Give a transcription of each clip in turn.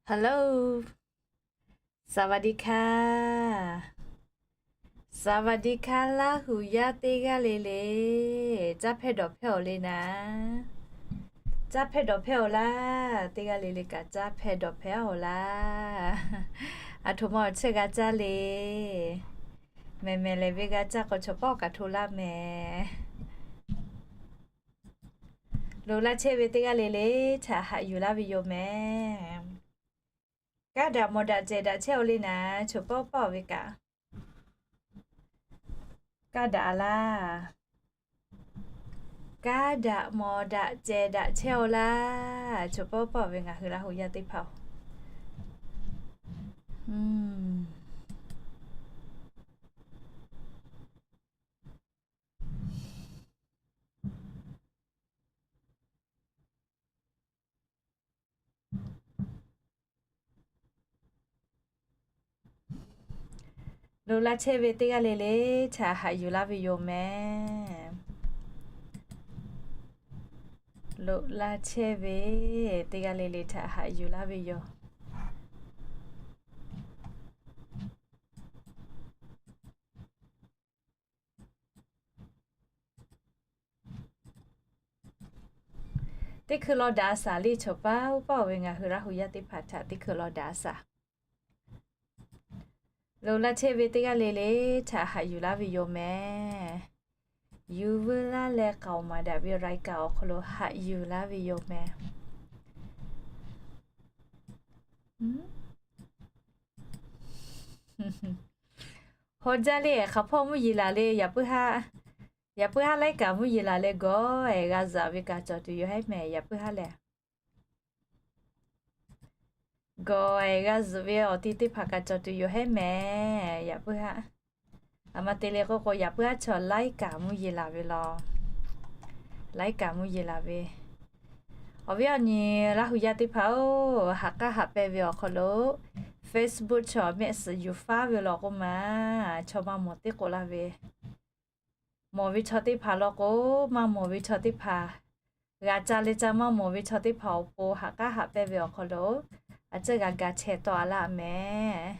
สวัสดีค่ะ Laˇ huˍ yaˇ teˇ g'aˇ le le, caˇ hpehˇ dawˬ hpehˇ-oˬ le naˍ. Caˇ hpehˇ dawˬ hpehˇ-oˬ laˇ. Teˇ g'aˇ le le kaꞈ caˇ hpehˇ dawˬ hpehˇ-oˬ laˇ. Aˬ htoꞈ ma awˬ chehˇ g'a caˇ le. Mehˬ mehˬ lehˬ ve g'a caˇ k'o, chaw pawˆ kaꞈ hto laˇ mehˍ. Loꞈ laˇ chehˇ ve teˇ g'aˇ le le htaꞈ haꞈ yuˬ laˇ ve yoˬ mehˍ. Kaˉ daꞈ mawˬ daꞈ cehˬ daꞈ chehˇ-oˬ le naˍ, chaw pawˆ pawˆ ve kaꞈ. Kaˉ daꞈ laˇ. Kaˉ daꞈ mawˬ daꞈ cehˬ daꞈ chehˇ-oˬ laˇ, chaw pawˆ pawˆ ve ngaˬ hui Laˇ huˍ yaˇ teˇ hpaˍ-oˬ. Loꞈ laˇ chehˇ ve teˇ g'aˇ le le htaꞈ haꞈ yuˬ laˇ ve yoˬ mehˍ. Loꞈ laˇ chehˇ ve teˇ g'aˇ le le htaꞈ haꞈ yuˬ laˇ ve yoˬ. Teˇ hkui law daꞈ a shaˍ le, chaw pawˆ pawˆ ve ngaˬ hui Laˇ huˍ yaˇ teˇ hpaˍ htaꞈ teˇ hkui law daꞈ a shaˍ. Loꞈ laˇ chehˇ ve teˇ g'aˇ le le htaꞈ haꞈ yuˬ laˇ ve yoˬ mehˍ. Yuˬ veu laˇ leh k'aoˍ maˍ daꞈ ve รายการ awˬ hk'aw lo haꞈ yuˬ laˇ ve yoˬ mehˍ. Haw jaˇ le, hk'aˬ hpawˇ mvuhˇ yeˬ laˬ le, yaꞈ puiˉ haˉ, yaꞈ puiˉ haˉ laiˉ kaꞈ mvuhˇ yeˬ laˬ leh gawˬ-e g'a zuhꞈ ve kaꞈ cawˬ tuˬ yoˬ hehˉ mehˍ, yaꞈ puiˉ haˉ lehˬ. Gawˬ-e g'a zuhꞈ ve awˬ ti teˇ hpaˍ kaꞈ cawˬ tuˬ yoˬ hehˉ mehˍ, yaꞈ puiˉ haˉ. Aˬ ma te le k'oˆ k'o, yaꞈ puiˉ haˉ chaw laiˉ kaꞈ mvuhˇ yeˬ laˬ ve law. Laiˉ kaꞈ mvuhˇ yeˬ laˬ ve. Awˬ viˉ awˬ nyi Laˇ huˍ yaˇ teˇ hpaˍ-oˬ, haꞈ k'aˉ haꞈ pehnˇ ve awˬ hk'aw lo Facebook chaw mehˆ suhˍ yuˬ faˉ ve law k'oˆ ma, chaw maˇ mawˬ teˇ k'oˆ laˇ ve. Mawˬ ve chaw teˇ hpaˍ law k'o, maˇ mawˬ ve chaw teˇ hpaˍ, g'a caˇ leh caˇ maˇ mawˬ ve chaw teˇ hpaˍ awˬ pon haꞈ k'aˉ haꞈ pehnˇ ve awˬ hk'aw lo, a ciˉ g'a ga chehˇ tawˆ a laˇ mehˍ.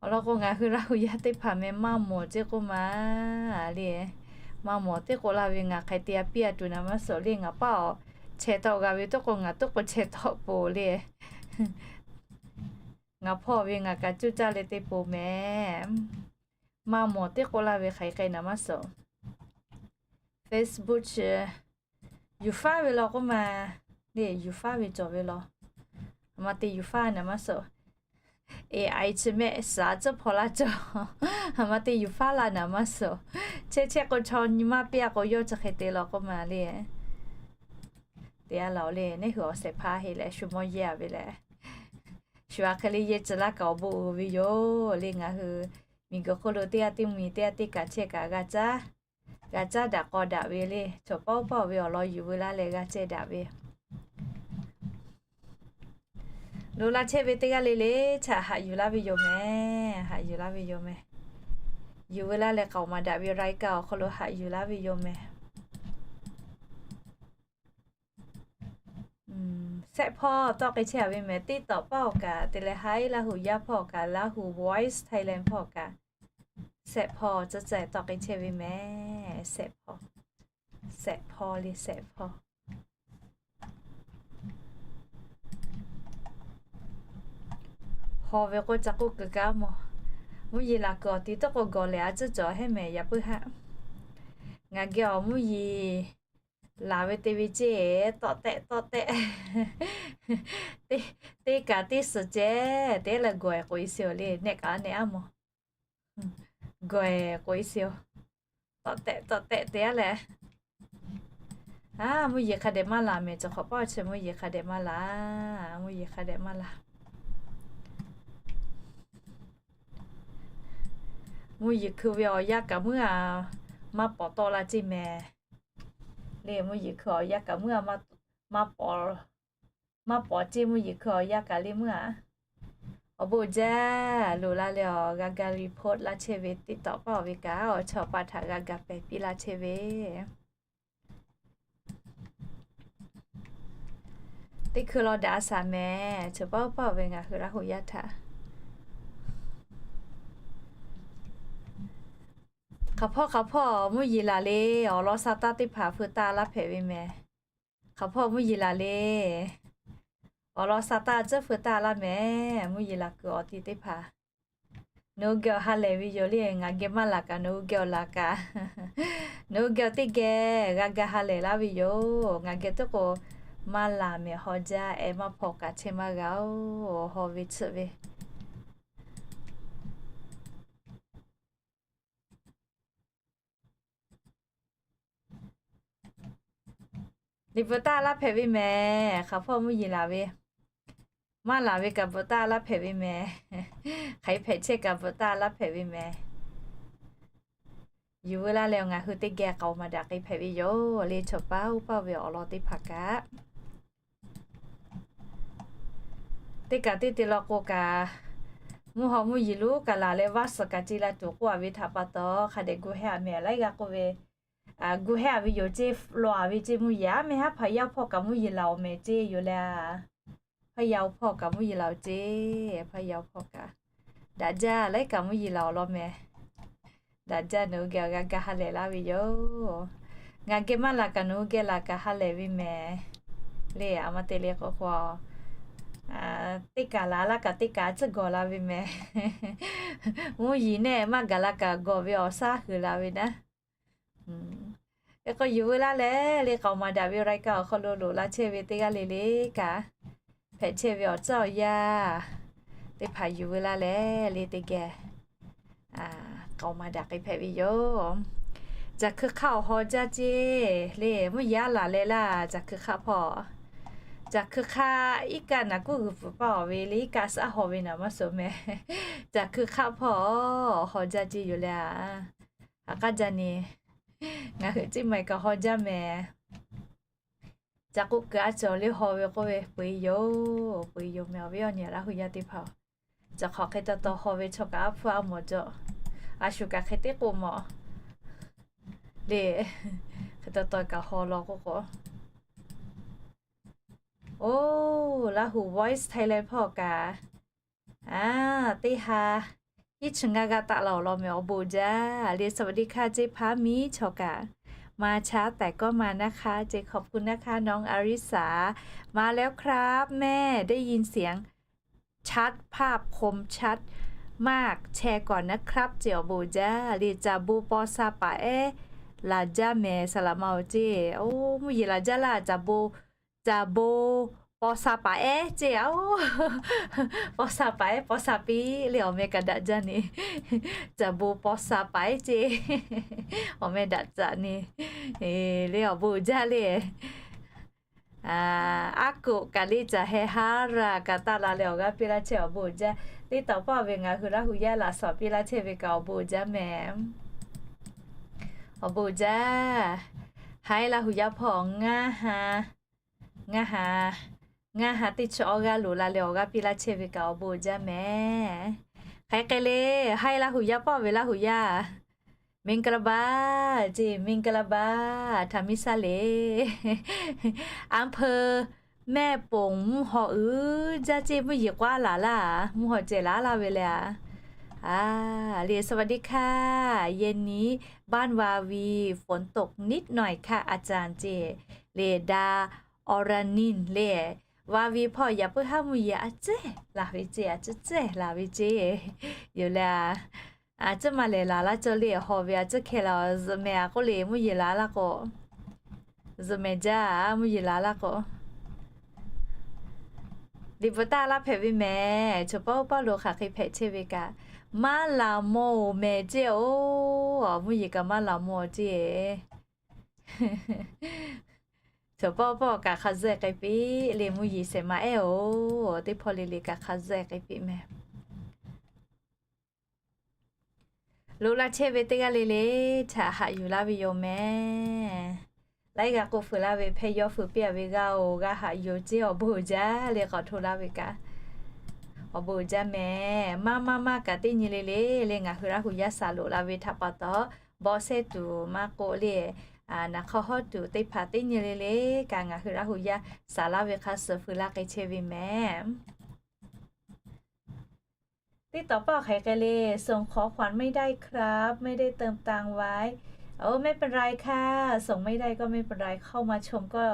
Awˬ lawn k'o, ngaˬ hui Laˇ huˍ yaˇ teˇ hpaˍ meh maˇ mawˬ ceˇ k'oˆ ma le. Maˇ mawˬ teˇ k'oˆ laˇ ve, ngaˬ hk'aˬ hk'e te a piˇ a tuˬ naˍ maˇ suhˍ le. Ngaˬ paˇ awˬ chehˇ tawˆ g'a ve tawˇ k'o, ngaˬ tawˇ k'o chehˇ tawˆ poˬ le. Ngaˬ hpawˇ ve ngaˬ kaꞈ cuˇ caˇ leh te poˬ mehˍ. Maˇ mawˬ teˇ k'oˆ laˇ ve hk'aˬ hk'e naˍ maˇ suhˍ. Facebook yuˬ faˉ ve law k'oˆ ma le, yuˬ faˉ ve cawˬ ve law. Aˬ ma te yuˬ faˉ naˍ maˇ suhˍ. AI chi mehˆ suhˍ a ciˉ hpaw laˇ cawˬ. Aˬ ma te yuˬ faˉ la naˍ maˇ suhˍ. Chehˇ chehˇ k'o, chaw nyi maˇ piˇ a k'o, yawˇ chi hk'e te law k'oˆ ma le. Te a laˬ le, neˇ hui awˬ shehˍ hpaˇ heˆ leh shu mawˇ yehˇ a ve leh, shu a hk'e le yehˇ tcuh laˇ kaꞈ awˬ bon uiˍ ve yoˬ le. Ngaˬ hui miˬguiˬ hk'oˆ lo teˇ g'aˇ teˇ mvuhˇ miˬ teˇ g'aˇ teˇ kaꞈ chehˇ kaꞈ g'a caˇ, g'a caˇ daꞈ k'aw daꞈ ve le. Chaw pawˆ pawˆ ve awˬ lawn yuˬ veu laˇ leh g'a chehˇ daꞈ ve. Loꞈ laˇ chehˇ ve teˇ g'aˇ le le htaꞈ haꞈ yuˬ laˇ ve yoˬ mehˍ. Haꞈ yuˬ laˇ ve yoˬ mehˍ. Yuˬ veu laˇ leh k'aoˍ maˍ daꞈ ve รายการ awˬ hk'aw lo haꞈ yuˬ laˇ ve yoˬ mehˍ. Shehˆ hpawˇ tawˆ k'ai chehˇ a ve mehˍ. TikTok hpawˇ kaꞈ te leh, Hi Laˇ huˍ yaˇ hpawˇ kaꞈ, Laˇ huˍ Voice Thailand hpawˇ kaꞈ, shehˆ hpawˇ cawˬ cawˬ tawˆ k'ai chehˇ ve mehˍ. Shehˆ hpawˇ, shehˆ hpawˇ le, shehˆ hpawˇ. Haw ve k'o, ca k'oˆ kuiˬ kaꞈ mawˬ. Mvuhˇ yeˬ laˬ kuiˬ awˬ ti tawˇ k'o, gawˬ lehˬ a ciˉ cawˬ hehˉ mehˍ, yaꞈ puiˉ haˉ. Ngaˬ geh awˬ mvuhˇ yeˬ laˬ ve te ve ceˇ, tawˆ tehˆ tawˆ tehˆ. Teˇ kaꞈ teˇ suhˍ ceh te leh gawˬ-e k'oꞈ-e sheˍ-oˬ le, nehˆ kaꞈ nehˆ aˉ mawˬ. Gawˬ-e k'oꞈ-e sheˍ-oˬ. Tawˆ tehˆ tawˆ tehˆ te aˉ leh, a, mvuhˇ yeˬ hk'a dehꞈ maˇ laˬ mehˍ. Cawˬ hk'awꞈ paˆ chi mvuhˇ yeˬ hk'a dehꞈ maˇ laˬ. Mvuhˇ yeˬ hk'a dehꞈ maˇ laˬ. Mvuhˇ yeˬ hkui ve awˬ yanˇ kaꞈ muiˉ a maˇ pawˍ tawˆ la ceˇ mehˍ. Le, mvuhˇ yeˬ hkui awˬ yanˇ kaꞈ muiˉ a maˇ pawˍ, maˇ pawˍ ceˇ. Mvuhˇ yeˬ hkui awˬ yanˇ kaꞈ le muiˉ a. Awˬ bon jaˇ. Loꞈ la leh awˬ g'a ga report laˇ chehˇ ve TikTok paˆ awˬ ve kaꞈ, awˬ chawˇ paˆ htaꞈ g'a ga pehˍ piˇ laˇ chehˇ ve. Teˇ hkui law daꞈ a shaˍ mehˍ. Chaw paˉ paˇ ve ngaˬ hui Laˇ hu yaˇ htaꞈ hk'aˬ hpawˇ hk'aˬ hpawˇ mvuhˇ yeˬ laˬ le. Awˬ lawn sha taˇ teˇ hpaˍ feu taˇ laˇ hpehꞈ ve mehˍ. Hk'aˬ hpawˇ mvuhˇ yeˬ laˬ le. Awˬ lawn sha taˇ tcuhˉ feu taˇ laˇ mehˍ. Mvuhˇ yeˬ laˬ kuiˬ awˬ ti teˇ hpaˍ, nawˬ hui geh awˬ ha lehˬ ve yoˬ le. Ngaˬ geh maˇ laˬ kaꞈ nawˬ hui geh awˬ laˬ kaꞈ, nawˬ hui geh awˬ teˇ geh g'a ga ha lehˬ laˇ ve yoˬ. Ngaˬ geh teˇ k'o maˇ laˬ mehˍ. Haw jaˇ, eh, maˇ hpaw kaꞈ chehˇ maˇ g'a-oˬ. Haw ve tsuhꞈ ve liꞈ bvuhꞈ taˇ laˇ hpehꞈ ve mehˍ. Hk'aˬ hpawˇ mvuhˇ yeˬ laˬ ve, maˇ laˬ ve kaꞈ bvuhꞈ taˇ laˇ hpehꞈ ve mehˍ. Hk'aˬ hk'e hpehꞈ chehˇ kaꞈ bvuhꞈ taˇ laˇ hpehꞈ ve mehˍ. Yuˬ veu laˇ leh ngaˬ hui teˇ geh k'aoˍ maˍ daꞈ k'ai hpehꞈ ve yoˬ le. Chaw paˉ paˇ ve awˬ lawn teˇ hpaˍ kaꞈ teˇ kaꞈ teˇ te law k'o kaꞈ, mvuhˇ haw mvuhˇ yeˬ lonˉ kaꞈ laˬ leh vaˇ suhˍ kaꞈ ce la tuˬ k'oˆ a ve htaꞈ pa taw, hk'a dehꞈ gu hehˉ a mehˍ. Laiˉ g'a k'oˆ ve, gu hehˉ a ve yoˬ ceˇ, law a ve ceˇ. Mvuhˇ yeˬ aˉ mehˇ haˉ hpaˍ yaˇ hpawˇ kaꞈ mvuhˇ yeˬ laˬ awˬ mehˍ ceˇ yoˬ le. Hpaˇ yaˇ hpawˇ kaꞈ mvuhˇ yeˬ laˬ awˬ ceˇ. Hpaˇ yaˇ hpawˇ kaꞈ daꞈ jaˇ. Laiˉ kaꞈ mvuhˇ yeˬ laˬ awˬ lawn mehˍ. Daꞈ jaˇ, nawˬ hui geh awˬ g'a ga ha lehˬ laˇ ve yoˬ. Ngaˬ geh maˇ laˬ kaꞈ nawˬ hui geh laˬ kaꞈ ha lehˬ ve mehˍ le. A ma te le k'o k'o, teˇ kaꞈ laˬ laˇ kaꞈ teˇ kaꞈ tcuhˉ gawˬ la ve mehˍ. Mvuhˇ yeˬ nehˆ maˇ gaˬ la kaꞈ gawˬ ve awˬ shaˉ hui la ve naˉ. Hk'e k'o yuˬ veu laˇ leh le, k'aoˍ maˍ daꞈ ve รายการ awˬ hk'aw lo loꞈ la chehˇ ve teˇ g'aˇ le le kaꞈ, hpehꞈ chehˇ ve awˬ tcuhˉ awˬ yanˇ teˇ hpaˍ yuˬ veu laˇ leh le teˇ geh k'aoˍ maˍ daꞈ k'ai hpehꞈ ve yoˬ. Caˬ hkui hk'aˆ awˬ haw jaˇ ceˇ le. Mvuhˇ yeˬ aˉ laˬ leh laˇ, caˬ hkui hk'aˆ hpawˇ, caˬ hkui hk'aˆ iˉ kaˆ naˬ kuˉ g'uiˬ pfuhˍ paˇ awˬ ve le, iˉ kaˆ suhˉ haw ve naˬ maˇ suh mehˍ. Caˬ hkui hk'aˆ hpawˇ haw jaˇ ceˇ yoˬ le. A, haꞈ k'aˉ jaˇ ni, ngaˬ hui Ceˇ maiˍ kaꞈ haw jaˇ mehˍ. Caˬ k'oˆ kuiˬ a cawˬ le haw ve k'oˆ ve, peu-eˬ yoˬ, peu-eˬ yoˬ mehˍ. Awˬ viˉ awˬ nyi Laˇ hu yaˇ teˇ hpaˍ-oˬ, caˬ hk'awꞈ hk'e taw taw haw ve chaw kaꞈ aˉ hpfuhˇ aˉ mawˬ jaw. A shu kaꞈ hk'e teˇ k'oˆ mawˬ le. Hk'e taw taw kaꞈ haw law k'oˆ k'o, oˬ, Laˇ hu Voice Thailand hpawˇ kaꞈ, a, teˇ ha hiˉ chi ngaˇ g'aˇ taˆ la awˬ lawn mehˍ. Awˬ bon jaˇ le. สวัสดีค่ะ ceˇ hpaˇ miˉ chaw kaꞈ, มาช้าแต่ก็มานะคะ ceˇ ขอบคุณนะคะ น้องอาริสา มาแล้วครับแม่ ได้ยินเสียงชัด ภาพคมชัดมาก แชร์ก่อนนะครับ ceˇ. Awˬ bon jaˇ le. Caˬ bon paw sha paˍ ehˉ laˬ jaˇ mehˍ. Saˍ laꞈ ma-oˬ ceˇ. Oˬ, mvuhˇ yeˬ laˬ jaˇ laˇ. Caˬ bon, caˬ bon paw sha paˍ ehˉ ceˇ. Oˬ, paw sha paˍ ehˉ, paw sha piˇ le, awˬ meh kaꞈ daꞈ jaˇ ni. Caˬ bon paw sha paˍ ehˉ ceˇ, awˬ meh daꞈ caꞈ ni le. Awˬ bon jaˇ le. Aˉ k'oˆ kaꞈ le, caˬ heh haˉ raˬ kaꞈ taˆ la leh awˬ g'aˇ piˇ laˇ chehˇ. Awˬ bon jaˇ. Teˇ taw paˇ ve ngaˬ hui Laˇ hu yaˇ laꞈ shawnˍ piˇ laˇ chehˇ ve kaꞈ awˬ bon jaˇ mehˍ. Awˬ bon jaˇ. Haiˉ Laˇ hu yaˇ hpawˇ ngaˇ ha, ngaˇ ha, ngaˇ ha teˇ chi awˇ g'aˇ loꞈ la leh awˬ g'aˇ piˇ laˇ chehˇ ve kaꞈ awˬ bon jaˇ mehˍ. Hk'aˬ hk'e le, haiˉ Laˇ hu yaˇ paˇ ve Laˇ hu yaˇ မင်္ဂလာပါ ceˇ, မင်္ဂလာပါ htaꞈ miˇ shaˉ le. อำเภอแม่โป่ง mvuhˇ haw uiˍ jaˇ ceˇ. Mvuhˇ yeˬ k'oˆ laˬ laˇ, mvuhˇ haw ceh laˬ laˇ ve le. A, a, le, สวัสดีค่ะ เย็นนี้บ้านวาวี ฝนตกนิดหน่อยค่ะอาจารย์ ceˇ, le, ดา อรณิน le, วาวี hpawˇ yaꞈ puiˉ haˉ mvuhˇ yeˬ a tcuhˉ laˬ ve ceˇ, a tcuhˉ tcuhˉ laˬ ve ceˇ yoˬ le. A, a tcuhˉ maˇ lehˬ laˬ laˇ cawˇ le. Haw ve a tcuhˉ hkeh la zuhꞈ mehˍ. A k'oˆ le mvuhˇ yeˬ laˬ laˇ k'o, zuhꞈ mehˍ jaˇ. Mvuhˇ yeˬ laˬ laˇ k'o, liꞈ bvuhꞈ taˇ laˇ hpehꞈ ve mehˍ. Chaw paˉ paˇ lo hk'aˬ hk'e hpehꞈ chehˇ ve kaꞈ, maˇ laˬ mawˬ-oˬ mehˍ ceˇ. Oˬ, mvuhˇ yeˬ kaꞈ maˇ laˬ mawˬ ceˇ. Chaw paˉ paˇ kaꞈ hk'a zuhˆ k'ai piˇ le. Mvuhˇ yeˬ shehˍ ma ehˉ-oˬ, teˇ hpawˇ le le kaꞈ hk'a zuhˆ k'ai piˇ mehˍ. Loꞈ la chehˇ ve teˇ g'aˇ le le htaꞈ haꞈ yuˬ laˇ ve yoˬ mehˍ. Laiˉ g'a k'oˆ fuiˍ laˇ ve hpehˇ yawˇ fuiˍ piˇ a ve g'a-oˬ, g'a haꞈ yuˬ ceˇ. Awˬ bon uiˍ jaˇ le. K'awꞈ hto laˇ ve kaꞈ awˬ bon uiˍ jaˇ mehˍ. Maˇ maˇ maˇ kaꞈ teˇ nyi le le le ngaˬ hui Laˇ hu yaˇ sha loꞈ la ve htaꞈ pa taw, bawˆ sehˉ tuˬ maˇ k'oˆ le, Naˍ hk'aˇ hawˉ tuˬ teˇ hpaˍ teˇ nyi le le kaꞈ ngaˬ hui Laˇ hu yaˇ saˍ laˇ ve hk'a suhˍ fuiˍ la k'ai chehˇ ve mehˍ. Teˇ tawˍ paˆ awˬ hk'e hk'e le, ส่งของขวัญไม่ได้ครับ ไม่ได้เติมตังค์ไว้ โอ้ ไม่เป็นไรค่ะ ส่งไม่ได้ก็ไม่เป็นไร เข้ามาชมก็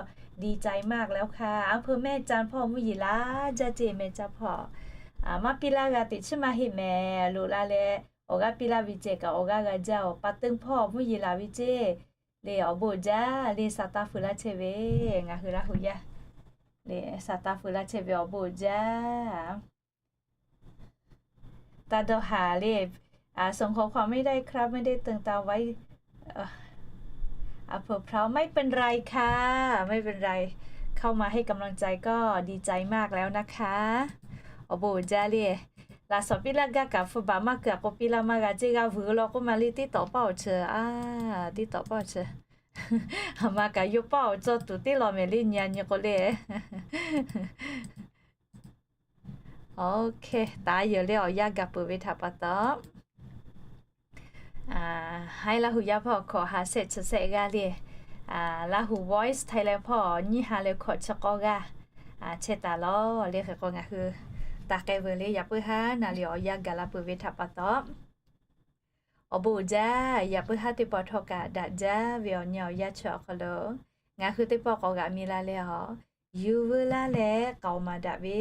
ดีใจมากแล้วค่ะ อำเภอแม่จันทร์ hpawˇ mvuhˇ yeˬ laˬ jaˇ ceˇ meh caˇ hpawˇ. Maˇ piˇ laˇ g'a teꞈ chiˇ maˇ heˆ mehˍ. Loꞈ la leh awˬ g'aˇ piˇ laˇ ve ceh kaꞈ awˬ g'aˇ g'a jaˇ-oˬ. Pa teunˇ hpawˇ mvuhˇ yeˬ laˬ ve ceˇ le awˬ bon uiˍ jaˇ le saˍ taˇ fuiˍ laˇ chehˇ ve ngaˬ hui Laˇ hu yaˇ le saˍ taˇ fuiˍ laˇ chehˇ ve awˬ bon uiˍ jaˇ. Taˇ dawˇ haˍ le, ส่งของขวัญไม่ได้ครับ ไม่ได้เติมตังค์ไว้ อำเภอพร้าว ไม่เป็นไรค่ะ ไม่เป็นไร เข้ามาให้กำลังใจก็ดีใจมากแล้วค่ะ awˬ bon uiˍ jaˇ le. Laꞈ shawnˍ piˇ laˇ gaˇ kaꞈ hpu baˬ maˇ keu-a k'o piˇ laˇ maˇ g'a ceˇ g'a vuiˬ law k'oˆ ma le teˇ tawˍ paˆ awˬ chi a, teˇ tawˍ paˆ awˬ chi. Aˬ ma kaꞈ yawˇ paˆ awˬ cawˇ tuˬ teˇ law mehˍ le nyi a nyi k'o le. Oˇ hk'e taˍ yehˬ le awˬ yanˇ gaˬ peuˬ ve htaꞈ pa taw, haiˉ Laˇ hu yaˇ hpawˇ hkawꞈ ha shehˆ chi shehˆ g'aˇ le, Laˇ hu Voice Thailand hpawˇ nyiˇ ha leh hkawꞈ chi k'awˇ g'aˇ chehˇ taˍ lawˬ le. Hk'e k'o ngaˬ hui taˍ k'ai veuˬ le. Yaꞈ puiˉ haˉ naˍ liꞈ awˬ yanˇ gaˬ la peuˬ ve htaꞈ pa taw, awˬ bon uiˍ jaˇ. Yaꞈ puiˉ haˉ teˇ pawˆ htawˇ kaꞈ daꞈ jaˇ ve awˬ nyi awˬ yanˇ chi awˬ hk'aw lo ngaˬ hui teˇ pawˆ k'awꞈ g'aꞈ mi la leh a, yuˬ veu laˇ leh k'aoˍ maˍ daꞈ ve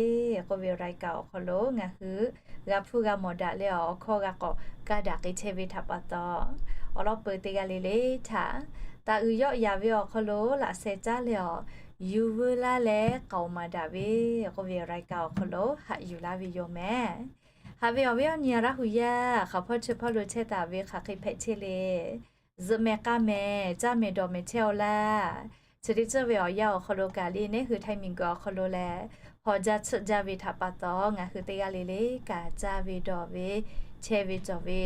k'oˆ ve รายการ awˬ hk'aw lo ngaˬ hui g'a hpuˇ g'a mawˬ daꞈ leh a, awˬ hkawˇ g'a k'awꞈ kaˇ daꞈ k'ai chehˇ ve htaꞈ pa taw, awˬ lawn peuˬ teˇ g'aˇ le le htaꞈ taˍ uiˍ yawˆ yaˍ ve awˬ hk'aw lo laꞈ sheh caˉ leh a, yuˬ veu laˇ leh k'aoˍ maˍ daꞈ ve k'oˆ ve รายการ awˬ hk'aw lo haꞈ yuˬ laˇ ve yoˬ mehˍ. Haꞈ ve awˬ viˉ awˬ nyi Laˇ hu yaˇ hk'aˬ hpawˇ chi hpawˇ lo chehˇ taˍ ve hk'aˬ hk'e hpehꞈ chehˇ le. Zuhꞈ mehˍ k'aˇ mehˍ, caˇ mehˍ dawˬ mehˍ chehˇ-aw laˇ. Chi teˇ ceuˬ ve awˬ yanˇ awˬ hk'aw lo kaꞈ le neˉ hui Htaiˇ miˬguiˬ awˬ hk'aw lo leh hawˬ jaˇ tsuhˆ jaˇ ve htaꞈ pa taw ngaˬ hui teˇ g'aˇ le le kaꞈ caˇ ve dawˬ ve chehˇ ve cawˬ ve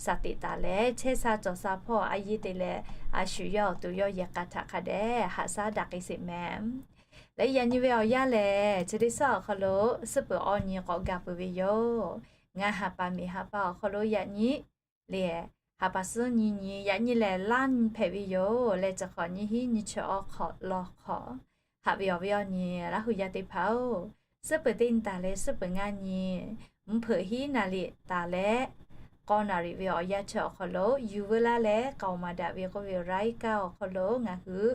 shaˍ tiꞈ taˍ leh chehˇ sha cawˬ sha hpawˇ a yehˇ te leh a shu yawˇ awˬ to yawˇ yehˬ k'a htaꞈ hk'a dehꞈ haꞈ shaˉ daꞈ k'ai sheˍ mehˍ. Leh yaꞈ nyi ve awˬ yanˇ lehˬ chi teˇ shaˉ awˬ hk'aw lo suhˉ peuˬ awˬ nyi k'awꞈ gaˬ peuˬ ve yoˬ. Ngaˇ ha pa miˬ ha pa awˬ hk'aw lo yaꞈ nyi le ha pa suhˉ nyi nyi yaꞈ nyi lehˬ laˇ nyi hpehꞈ ve yoˬ. Leh chi hk'awꞈ nyi hiˉ nyi chi awˬ hk'awꞈ law hk'awꞈ. Haꞈ ve awˬ viˉ awˬ nyi Laˇ hu yaˇ teˇ hpaˍ-oˬ, suhˉ peuˬ teˇ nyi taˍ leh suhˉ peuˬ ngaˇ nyi, mvuhˇ hpeuꞈ hiˉ naˍ liꞈ taˍ leh k'awˇ naˍ riˍ ve awˬ yanˇ chi awˬ hk'aw lo yuˬ veu laˇ leh k'aoˍ maˍ daꞈ ve k'oˆ ve รายการ awˬ hk'aw lo ngaˬ hui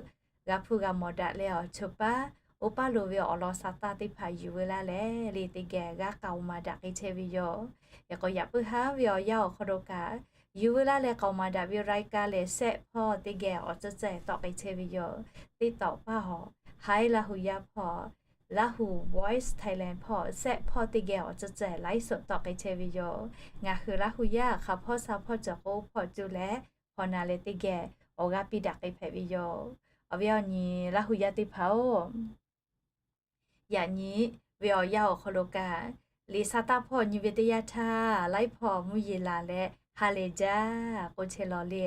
g'a hpuˇ g'a mawˬ daꞈ leh awˬ chawˇ paˉ oˇ paˉ lo ve awˬ lawn sha taˇ teˇ hpaˍ yuˬ veu laˇ leh le teˇ geh g'a k'aoˍ maˍ daꞈ k'ai chehˇ ve yoˬ. Hk'e k'o yaꞈ puiˉ haˉ ve awˬ yanˇ awˬ hk'aw lo kaꞈ yuˬ veu laˇ leh k'aoˍ maˍ daꞈ ve รายการ lehˬ shehˆ hpawˇ teˇ geh awˬ ceuˬ ceuˬ tawˆ k'ai chehˇ ve yoˬ. Teˇ tawˍ paˇ awˬ haiˉ Laˇ hu yaˇ hpawˇ Laˇ hu Voice Thailand hpawˇ shehˆ hpawˇ teˇ geh awˬ ceuˬ ceuˬ ไลฟ์สด tawˆ k'ai chehˇ ve yoˬ. Ngaˬ hui Laˇ hu yaˇ hk'aˬ hpawˇ sha hpawˇ cawˬ k'o hpawˇ cuˇ leh hk'awꞈ na leh teˇ geh awˬ g'aˇ piˇ daꞈ k'ai hpehꞈ ve yoˬ. Awˬ viˉ awˬ nyi Laˇ hu yaˇ teˇ hpaˍ-oˬ, yaꞈ nyi ve awˬ yanˇ awˬ hk'aw lo kaꞈ, liꞈ sha taˇ hpawˇ nyi ve teˇ yanˇ htaˇ, laiˉ hpawˇ mvuhˇ yeˬ laˬ leh ha lehˬ jaˇ k'oˆ chehˇ lawˬ le.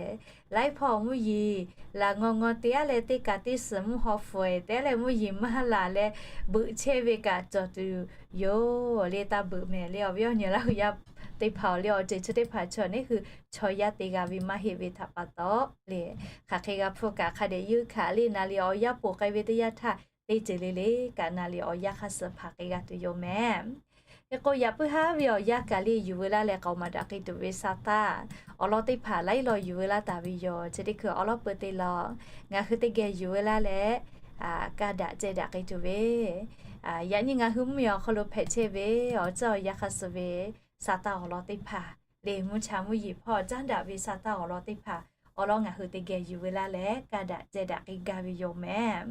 Laiˉ hpawˇ mvuhˇ yeˬ laˬ ngaw ngaw te-a leh teˇ kaꞈ teˇ suhˍ mvuhˇ haw fawehˬ te-a leh mvuhˇ yeˬ maˇ laˬ leh beuꞈ chehˇ ve kaꞈ cawˬ tuˬ yoˬ le. Taˇ beuꞈ mehˍ le. Awˬ viˉ awˬ nyi Laˇ hu yaˇ teˇ hpaˍ-oˬ le, awˬ ceuˬ chi teˇ hpaˍ chaw neˉ hui chaw yaˇ te g'a ve maˇ heˆ ve htaꞈ pa taw le, hk'aˬ hk'e g'a hpuˇ kaꞈ hk'a dehꞈ yeunˇ hkanˍ le. Naˍ liꞈ awˬ yanˇ poˬ k'ai ve teˇ yanˇ htaˇ teˇ ceuˬ le le kaꞈ naˍ liꞈ awˬ yanˇ hk'aˇ suh hpanˍ k'ai g'a tuˬ yoˬ mehˍ. Hk'e k'o yaꞈ puiˉ haˉ ve awˬ yanˇ kaꞈ le yuˬ veu laˇ leh k'aoˍ maˍ daꞈ k'ai tuˬ ve sha taˇ awˬ lawn teˇ hpaˍ laiˉ law yuˬ veu laˇ taˍ ve yoˬ. Chi teˇ hkui awˬ lawn peuˬ te lawˬ, ngaˬ hui teˇ geh yuˬ veu laˇ leh ka daꞈ ceh daꞈ k'ai tuˬ ve, yaꞈ nyi ngaˬ hui mvuhˇmiˬ awˬ hk'aw lo hpehꞈ chehˇ ve awˬ ceuˬ awˬ yanˇ hk'aˇ suh ve sha taˇ awˬ lawn teˇ hpaˍ le, mvuhˇ cha mvuhˇ yeˬ hpawˇ caˉ daꞈ ve sha taˇ awˬ lawn teˇ hpaˍ awˬ lawn ngaˬ hui teˇ geh yuˬ veu laˇ leh ka daꞈ ceh daꞈ k'ai gaˇ ve yoˬ mehˍ.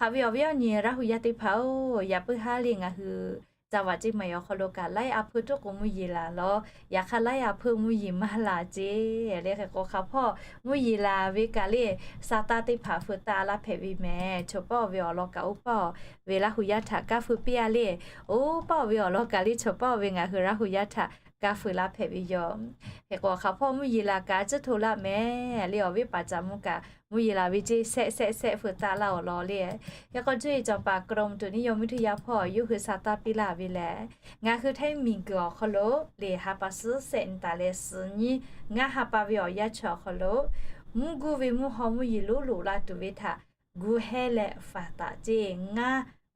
Haꞈ ve awˬ viˉ awˬ nyi Laˇ hu yaˇ teˇ hpaˍ-oˬ, yaꞈ puiˉ haˉ le ngaˬ hui จังหวัดเชียงใหม่ awˬ hk'aw lo kaꞈ laiˉ a hpuˇ tuˉ k'o mvuhˇ yeˬ laˬ lawˬ, yaꞈ hk'aˇ laiˉ a hpuˇ mvuhˇ yeˬ maˇ laˬ ceˇ le. Hk'e k'o hk'aˬ hpawˇ mvuhˇ yeˬ laˬ ve kaꞈ le sha taˇ teˇ hpaˍ feu taˆ laˇ hpehꞈ ve mehˍ. Chaw paˇ-oˬ ve awˬ lawn kaꞈ oˇ paˇ-oˬ ve Laˇ hu yaˇ htaꞈ kaˇ feu piˇ-a le. Oˇ paˇ-oˬ ve awˬ lawn kaꞈ le chaw paˇ-oˬ ve ngaˬ hui Laˇ hu yaˇ htaꞈ kaˇ feu laˇ hpehꞈ ve yoˬ. Hk'e k'o hk'aˬ hpawˇ mvuhˇ yeˬ laˬ kaꞈ a ciˉ hto laˇ mehˍ le. Awˬ viˉ paˍ caˍ mvuh kaꞈ mvuhˇ yeˬ laˬ ve ceˇ shehˆ shehˆ shehˆ feu taˆ laˇ awˬ lawn le. Hk'e k'o cuˇ yiˍ cawˬ paˍ กรมอุตุนิยมวิทยา hpawˇ yawˇ hui sha taˇ piˇ laˇ ve lehˬ, ngaˬ hui Htaiˇ miˬguiˬ awˬ hk'aw lo le ha pa suhˉ shehˆ nyi taˍ leh suhˍ nyi ngaˇ ha pa ve awˬ yanˇ chi awˬ hk'aw lo mvuhˇ guˇ ve mvuhˇ haw mvuhˇ yeˬ lonˉ loꞈ la tuˬ ve htaꞈ gu hehˉ leh faˍ taˍ ceˇ.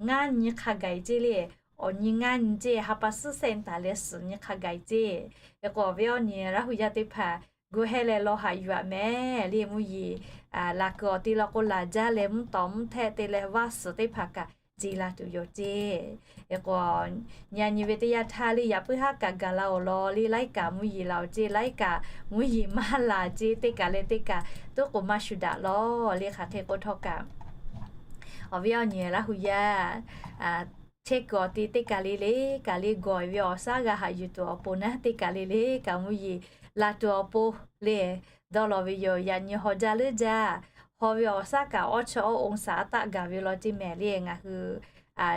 Ngaˇ nyi hk'a gaˬ ceˇ le. Awˬ nyi ngaˇ nyi ceˇ, ha pa suhˉ shehˆ taˍ leh suhˍ nyi hk'a gaˬ ceˇ. Hk'e k'o, awˬ viˉ awˬ nyi Laˇ hu yaˇ teˇ hpaˍ gu hehˉ leh law haꞈ yuˬ aꞈ mehˍ le. Mvuhˇ yeˬ laˬ kuiˬ awˬ ti law k'o, laˬ jaˇ leh mvuhˇ tawˍ mvuhˇ htehˆ te leh vaˇ suhˍ teˇ hpaˍ kaꞈ ce la tuˬ yoˬ ceˇ. Hk'e k'o, nyi a nyi ve teˇ yanˇ htaˇ le, yaꞈ puiˉ haˉ kaꞈ gaˬ la awˬ lawn le, laiˉ kaꞈ mvuhˇ yeˬ laˬ ceˇ, laiˉ kaꞈ mvuhˇ yeˬ maˇ laˬ ceˇ, teˇ kaˬ leh teˇ kaˬ tuˉ k'oˍ maˇ shuˍ daꞈ lawˬ le. Hk'aˬ hk'e k'o htawˇ kaꞈ, awˬ viˉ awˬ nyi Laˇ hu yaˇ chehˇ kuiˬ awˬ ti teˇ kaˬ le le kaꞈ le, gawˬ ve awˬ shaˉ g'a haꞈ yuˬ tuˬ awˬ pon naˉ, teˇ kaˬ le le kaꞈ mvuhˇ yeˬ laˬ tuˬ awˬ pon le dawˇ law ve yoˬ. Yaꞈ nyi haw jaˇ leuˉ jaˇ, haw ve awˬ shaˉ kaꞈ awˉ chi awˉ องศา taˆ gaˬ ve law ceˇ mehˍ le. Ngaˬ hui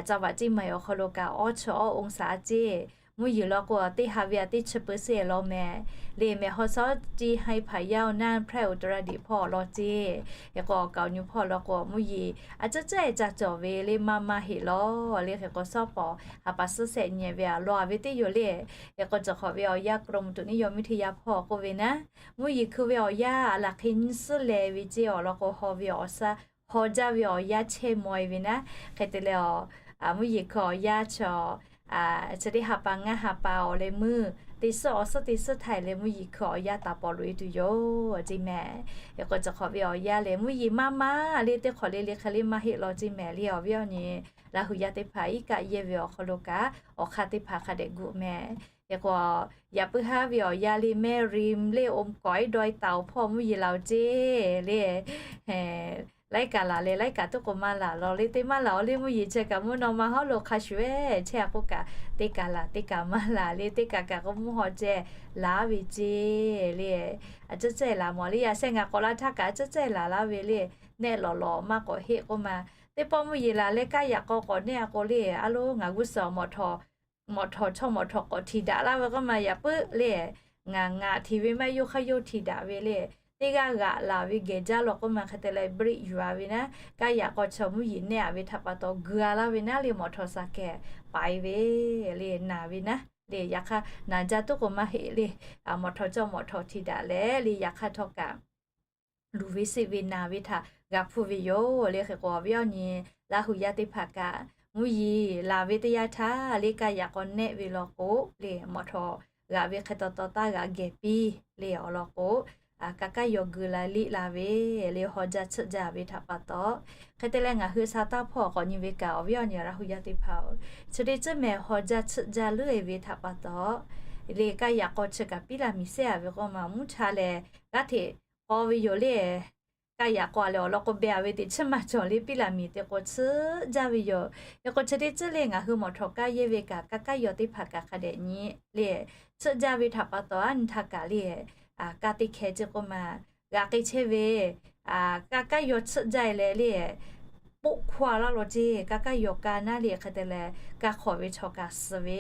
จังหวัดเชียงใหม่ awˬ hk'aw lo kaꞈ awˉ chi awˉ องศา ceˇ. Mvuhˇ yeˬ law k'o, teˇ ha ve a teˇ chi peu shehˆ law mehˍ le. Mehˬ haw shawˉ ci hai hpaˍ yaˇ naˇ แพร่อุตรดิตถ์ hpawˇ law ceˇ. Hk'e k'o, awˬ kaˍ awˬ nyu hpawˇ law k'o, mvuhˇ yeˬ a ciˉ cehˇ ca cawˬ ve le, maˇ maˇ heˆ lawˬ le. Hk'e k'o, shawˉ pawˍ ha pa suhˉ shehˆ nyi ve a law ve teˇ yoˬ le. Hk'e k'o, cawˬ hk'awꞈ ve awˬ yanˇ กรมอุตุนิยมวิทยา hpawˇ k'oˆ ve naˉ, mvuhˇ yeˬ hkui ve awˬ yanˇ a laˬ hk'e nyiˇ suhˉ leh ve ceˇ awˬ lawn k'o, haw ve awˬ shaˉ haw jaˇ ve awˬ yanˇ chehˇ maw e ve naˉ. Hk'e te leh, mvuhˇ yeˬ hkui awˬ yanˇ chi, chi teˇ ha pa ngaˇ ha pa awˬ leh meuˇ teˇ suhˉ awˬ suhˉ teˇ suhˉ htaˇ leh mvuhˇ yeˬ hkui awˬ yanˇ taˍ pawˍ loꞈ e tuˬ yoˬ ceˇ mehˍ. Hk'e k'o, cawˬ hk'awꞈ ve awˬ yanˇ leh mvuhˇ yeˬ maˇ maˇ le, teˇ hk'awꞈ le le hk'e le maˇ heˆ law ceˇ mehˍ le. Awˬ viˉ awˬ nyi Laˇ hu yaˇ teˇ hpaˍ iˉ kaˆ yehˇ ve awˬ hk'aw lo kaꞈ, awˬ hk'aˇ teˇ hpaˍ hk'a dehꞈ gu mehˍ. Hk'e k'o, yaꞈ puiˉ haˉ ve awˬ yanˇ le, แม่ริม le, อมก๋อย ดอยเต่า hpawˇ mvuhˇ yeˬ laˬ ceˇ le. Laiˉ kaꞈ laˬ leh laiˉ kaꞈ tuˉ k'oˍ maˇ laˬ law le. Teˇ maˇ laˬ awˬ le, mvuhˇ yeˬ ceh kaꞈ mvuhˇ naw ma hawˉ lo hk'a shuˍ ehˉ chehˇ a k'oˆ kaꞈ, teˇ kaˬ laˬ teˇ kaˬ maˇ laˬ le. Teˇ kaˬ kaꞈ k'o mvuhˇ haw ceh laˬ ve ceˇ le. A ciˉ cehˇ laˬ mawˬ le. Yaꞈ shehˆ ngaˬ k'awꞈ la htaˇ kaꞈ a ciˉ cehˇ laˬ laˇ ve le. Nehˆ lawˬ lawˬ maˇ k'awꞈ heˆ k'oˆ ma. Teˇ pawˆ mvuhˇ yeˬ laˬ leh kaˇ yaꞈ k'aw k'awꞈ nehˆ a k'o le, a lo ngaˬ g'uˇ suhˍ mawꞈ htawˍ chaw mawꞈ htawˍ k'awꞈ htiꞈ daꞈ laˇ ve k'oˆ ma. Yaꞈ puiˉ le, ngaˬ ngaˬ htiꞈ ve maˇ yawˇ hk'aˇ yawˇ htiꞈ daꞈ ve le. Teˇ g'aˇ g'aꞈ laˬ ve geh jaˇ law k'oˆ ma. Hk'e te leh brake yuˬ a ve naˉ, kaˇ yaꞈ k'aw chaw mvuhˇ yeˬ nehˆ a ve htaꞈ pa taw gu a laˇ ve naˉ le, mawꞈ htawˍ shaˍ kehˬ paiˍ ve le, naˬ ve naˉ le. Yaꞈ hk'aˇ naˬ jaˇ tuˉ k'oˍ maˇ heˆ le. Mawꞈ htawˍ chaw mawꞈ htawˍ htiꞈ daꞈ leh le, yaꞈ hk'aˇ htawˇ kaꞈ luˬ ve seˆ ve naˬ ve htaꞈ g'a hpuˇ ve yoˬ le. Hk'e k'o, awˬ viˉ awˬ nyi Laˇ hu yaˇ teˇ hpaˍ kaꞈ, mvuhˇ yeˬ laˬ ve teˇ yanˇ htaˇ le, kaˇ yaꞈ k'aw nehˆ ve law k'o le, mawꞈ htawˍ g'aꞈ ve hk'e taw taw taˇ g'aꞈ geh piˇ le awˬ lawn k'o, ka kaˇ yaw geu la liˆ la ve le, haw jaˇ tsuhˆ jaˇ ve htaꞈ pa taw. Hk'e te leh ngaˬ hui sha taˇ hpawˇ k'awꞈ nyi ve kaꞈ, awˬ viˉ awˬ nyi Laˇ hu yaˇ teˇ hpaˍ-oˬ, chi teˇ ceuˬ mehˍ haw jaˇ tsuhˆ jaˇ leuˉ e ve htaꞈ pa taw le, kaˇ yaꞈ k'aw chi kaꞈ piˇ laˇ miˬ sehˉ a ve k'oˆ ma, mvuhˇ cha lehˬ g'aˇ hteꞈ k'aw ve yoˬ le. Kaˇ yaꞈ k'aw lehˬ awˬ lawn k'o, beh a ve teꞈ chiˉ maˇ cawˬ le, piˇ laˇ miˬ te k'o tsuhˆ jaˇ ve yoˬ. Hk'e k'o, chi teˇ ceuˬ le ngaˬ hui mawꞈ htawˍ kaˇ yehˇ ve kaꞈ, ka kaˇ yaw teˇ hpaˍ kaꞈ hk'a dehꞈ nyi le, tsuhˆ jaˇ ve htaꞈ pa taw a nyi htaˇ kaꞈ le, ka teˇ hkeh ceˇ k'oˆ ma, g'aꞈ k'ai chehˇ ve, ka kaˇ yaw tsuhˆ jaˇ e leh le, poˆ hkuˇ a laˇ law ceˇ. Ka kaˇ yaw ka naˉ le, hk'e te leh ka hk'awꞈ ve chaw kaꞈ suh ve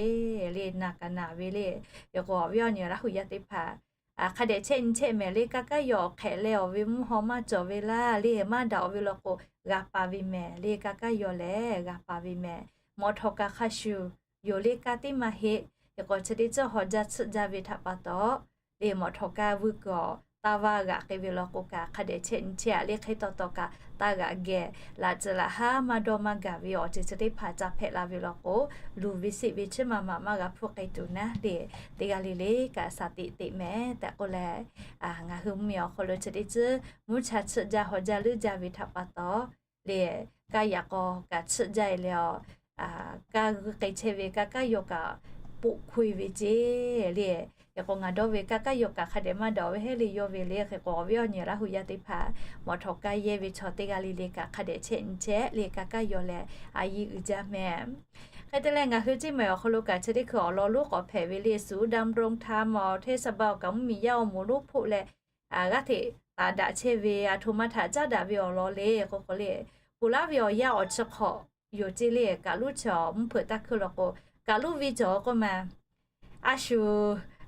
le, naˬ kaꞈ naˬ ve le. Hk'e k'o, awˬ viˉ awˬ nyi Laˇ hu yaˇ teˇ hpaˍ hk'a dehꞈ chehˇ nyi chehˇ mehˍ le. Ka kaˇ yaw awˬ hk'ehꞈ leh awˬ ve mvuhˇ haw maˇ cawˬ ve laˇ le, maˇ daꞈ oˬ ve law k'o, g'a pa ve mehˍ le. Ka kaˇ yaw lehˬ g'a pa ve mehˍ. Mawꞈ htawˍ kaꞈ hk'a shuˍ yoˬ le, ka tiˉ maˇ heˆ. Hk'e k'o, chi teˇ ceuˬ haw jaˇ tsuhˆ jaˇ ve htaꞈ pa taw le, mawꞈ htawˍ kaˇ vuiˇ kuiˬ awˬ taˇ vaˇ g'aꞈ k'ai ve law k'o kaꞈ, hk'a dehꞈ chehˇ nyi chehˇ a le. Hk'e taw taw kaꞈ taˇ g'aꞈ geh, laꞈ tcuh laꞈ haˉ maˇ dawˇ maˇ gaˬ ve awˬ ceuˬ chi teˇ hpaˍ ca hpehꞈ la ve law k'o, luˬ ve seˆ ve chiˉ ma ma maˇ g'a hpuˇ k'ai tuˬ naˉ le. Teˇ g'aˇ le le kaꞈ shaˍ teꞈ teꞈ mehˍ tehꞈ k'oˆ leh, ngaˬ hui mvuhˇmiˬ awˬ hk'aw lo chi teˇ ceuˬ mvuhˇ cha tsuhˆ jaˇ haw jaˇ leuˉ jaˇ ve htaꞈ pa taw le, kaˇ yaꞈ k'aw kaꞈ tsuhˆ jaˇ e leh, kaˇ g'uiˇ k'ai chehˇ ve ka kaˇ yaw kaꞈ poˆ hkuˇ e ve ceˇ le. Hk'e k'o, ngaˬ dawˇ ve ka kaˇ yaw kaꞈ hk'a dehꞈ maˇ daꞈ oˬ ve heˆ le yawˇ ve le. Hk'e k'o, awˬ viˉ awˬ nyi Laˇ hu yaˇ teˇ hpaˍ mawꞈ htawˍ kaˇ yehˇ ve chaw teˇ g'aˇ le le kaꞈ hk'a dehꞈ chehˇ nyi chehˇ le. Ka kaˇ yaw lehˬ a yiˇ uiˍ jaˇ mehˍ. Hk'e te leh ngaˬ hui ceˇ mehˍ awˬ hk'aw lo kaꞈ chi teˇ hkui awˬ lawn lonˉ k'awꞈ hpehꞈ ve le, ศูนย์ดำรงธรรม awˬ hteˇ saˍ baˍ awˬ kaꞈ mvuhˇmiˬ yaˇ awˬ moˍ lonˉ hpoˆ leh, g'aˇ hteꞈ taˍ daꞈ chehˇ ve a htoꞈ ma htaꞈ caˉ daꞈ ve awˬ lawn le k'oˆ k'o le, ponˬ laˇ ve awˬ yanˇ awˬ chi hk'awꞈ yoˬ ceˇ le. Kaꞈ luˉ chi mvuhˇ hpeuꞈ taˇ hkuiˇ law k'o, kaꞈ luˉ ve cawˬ k'oˆ ma. A shu,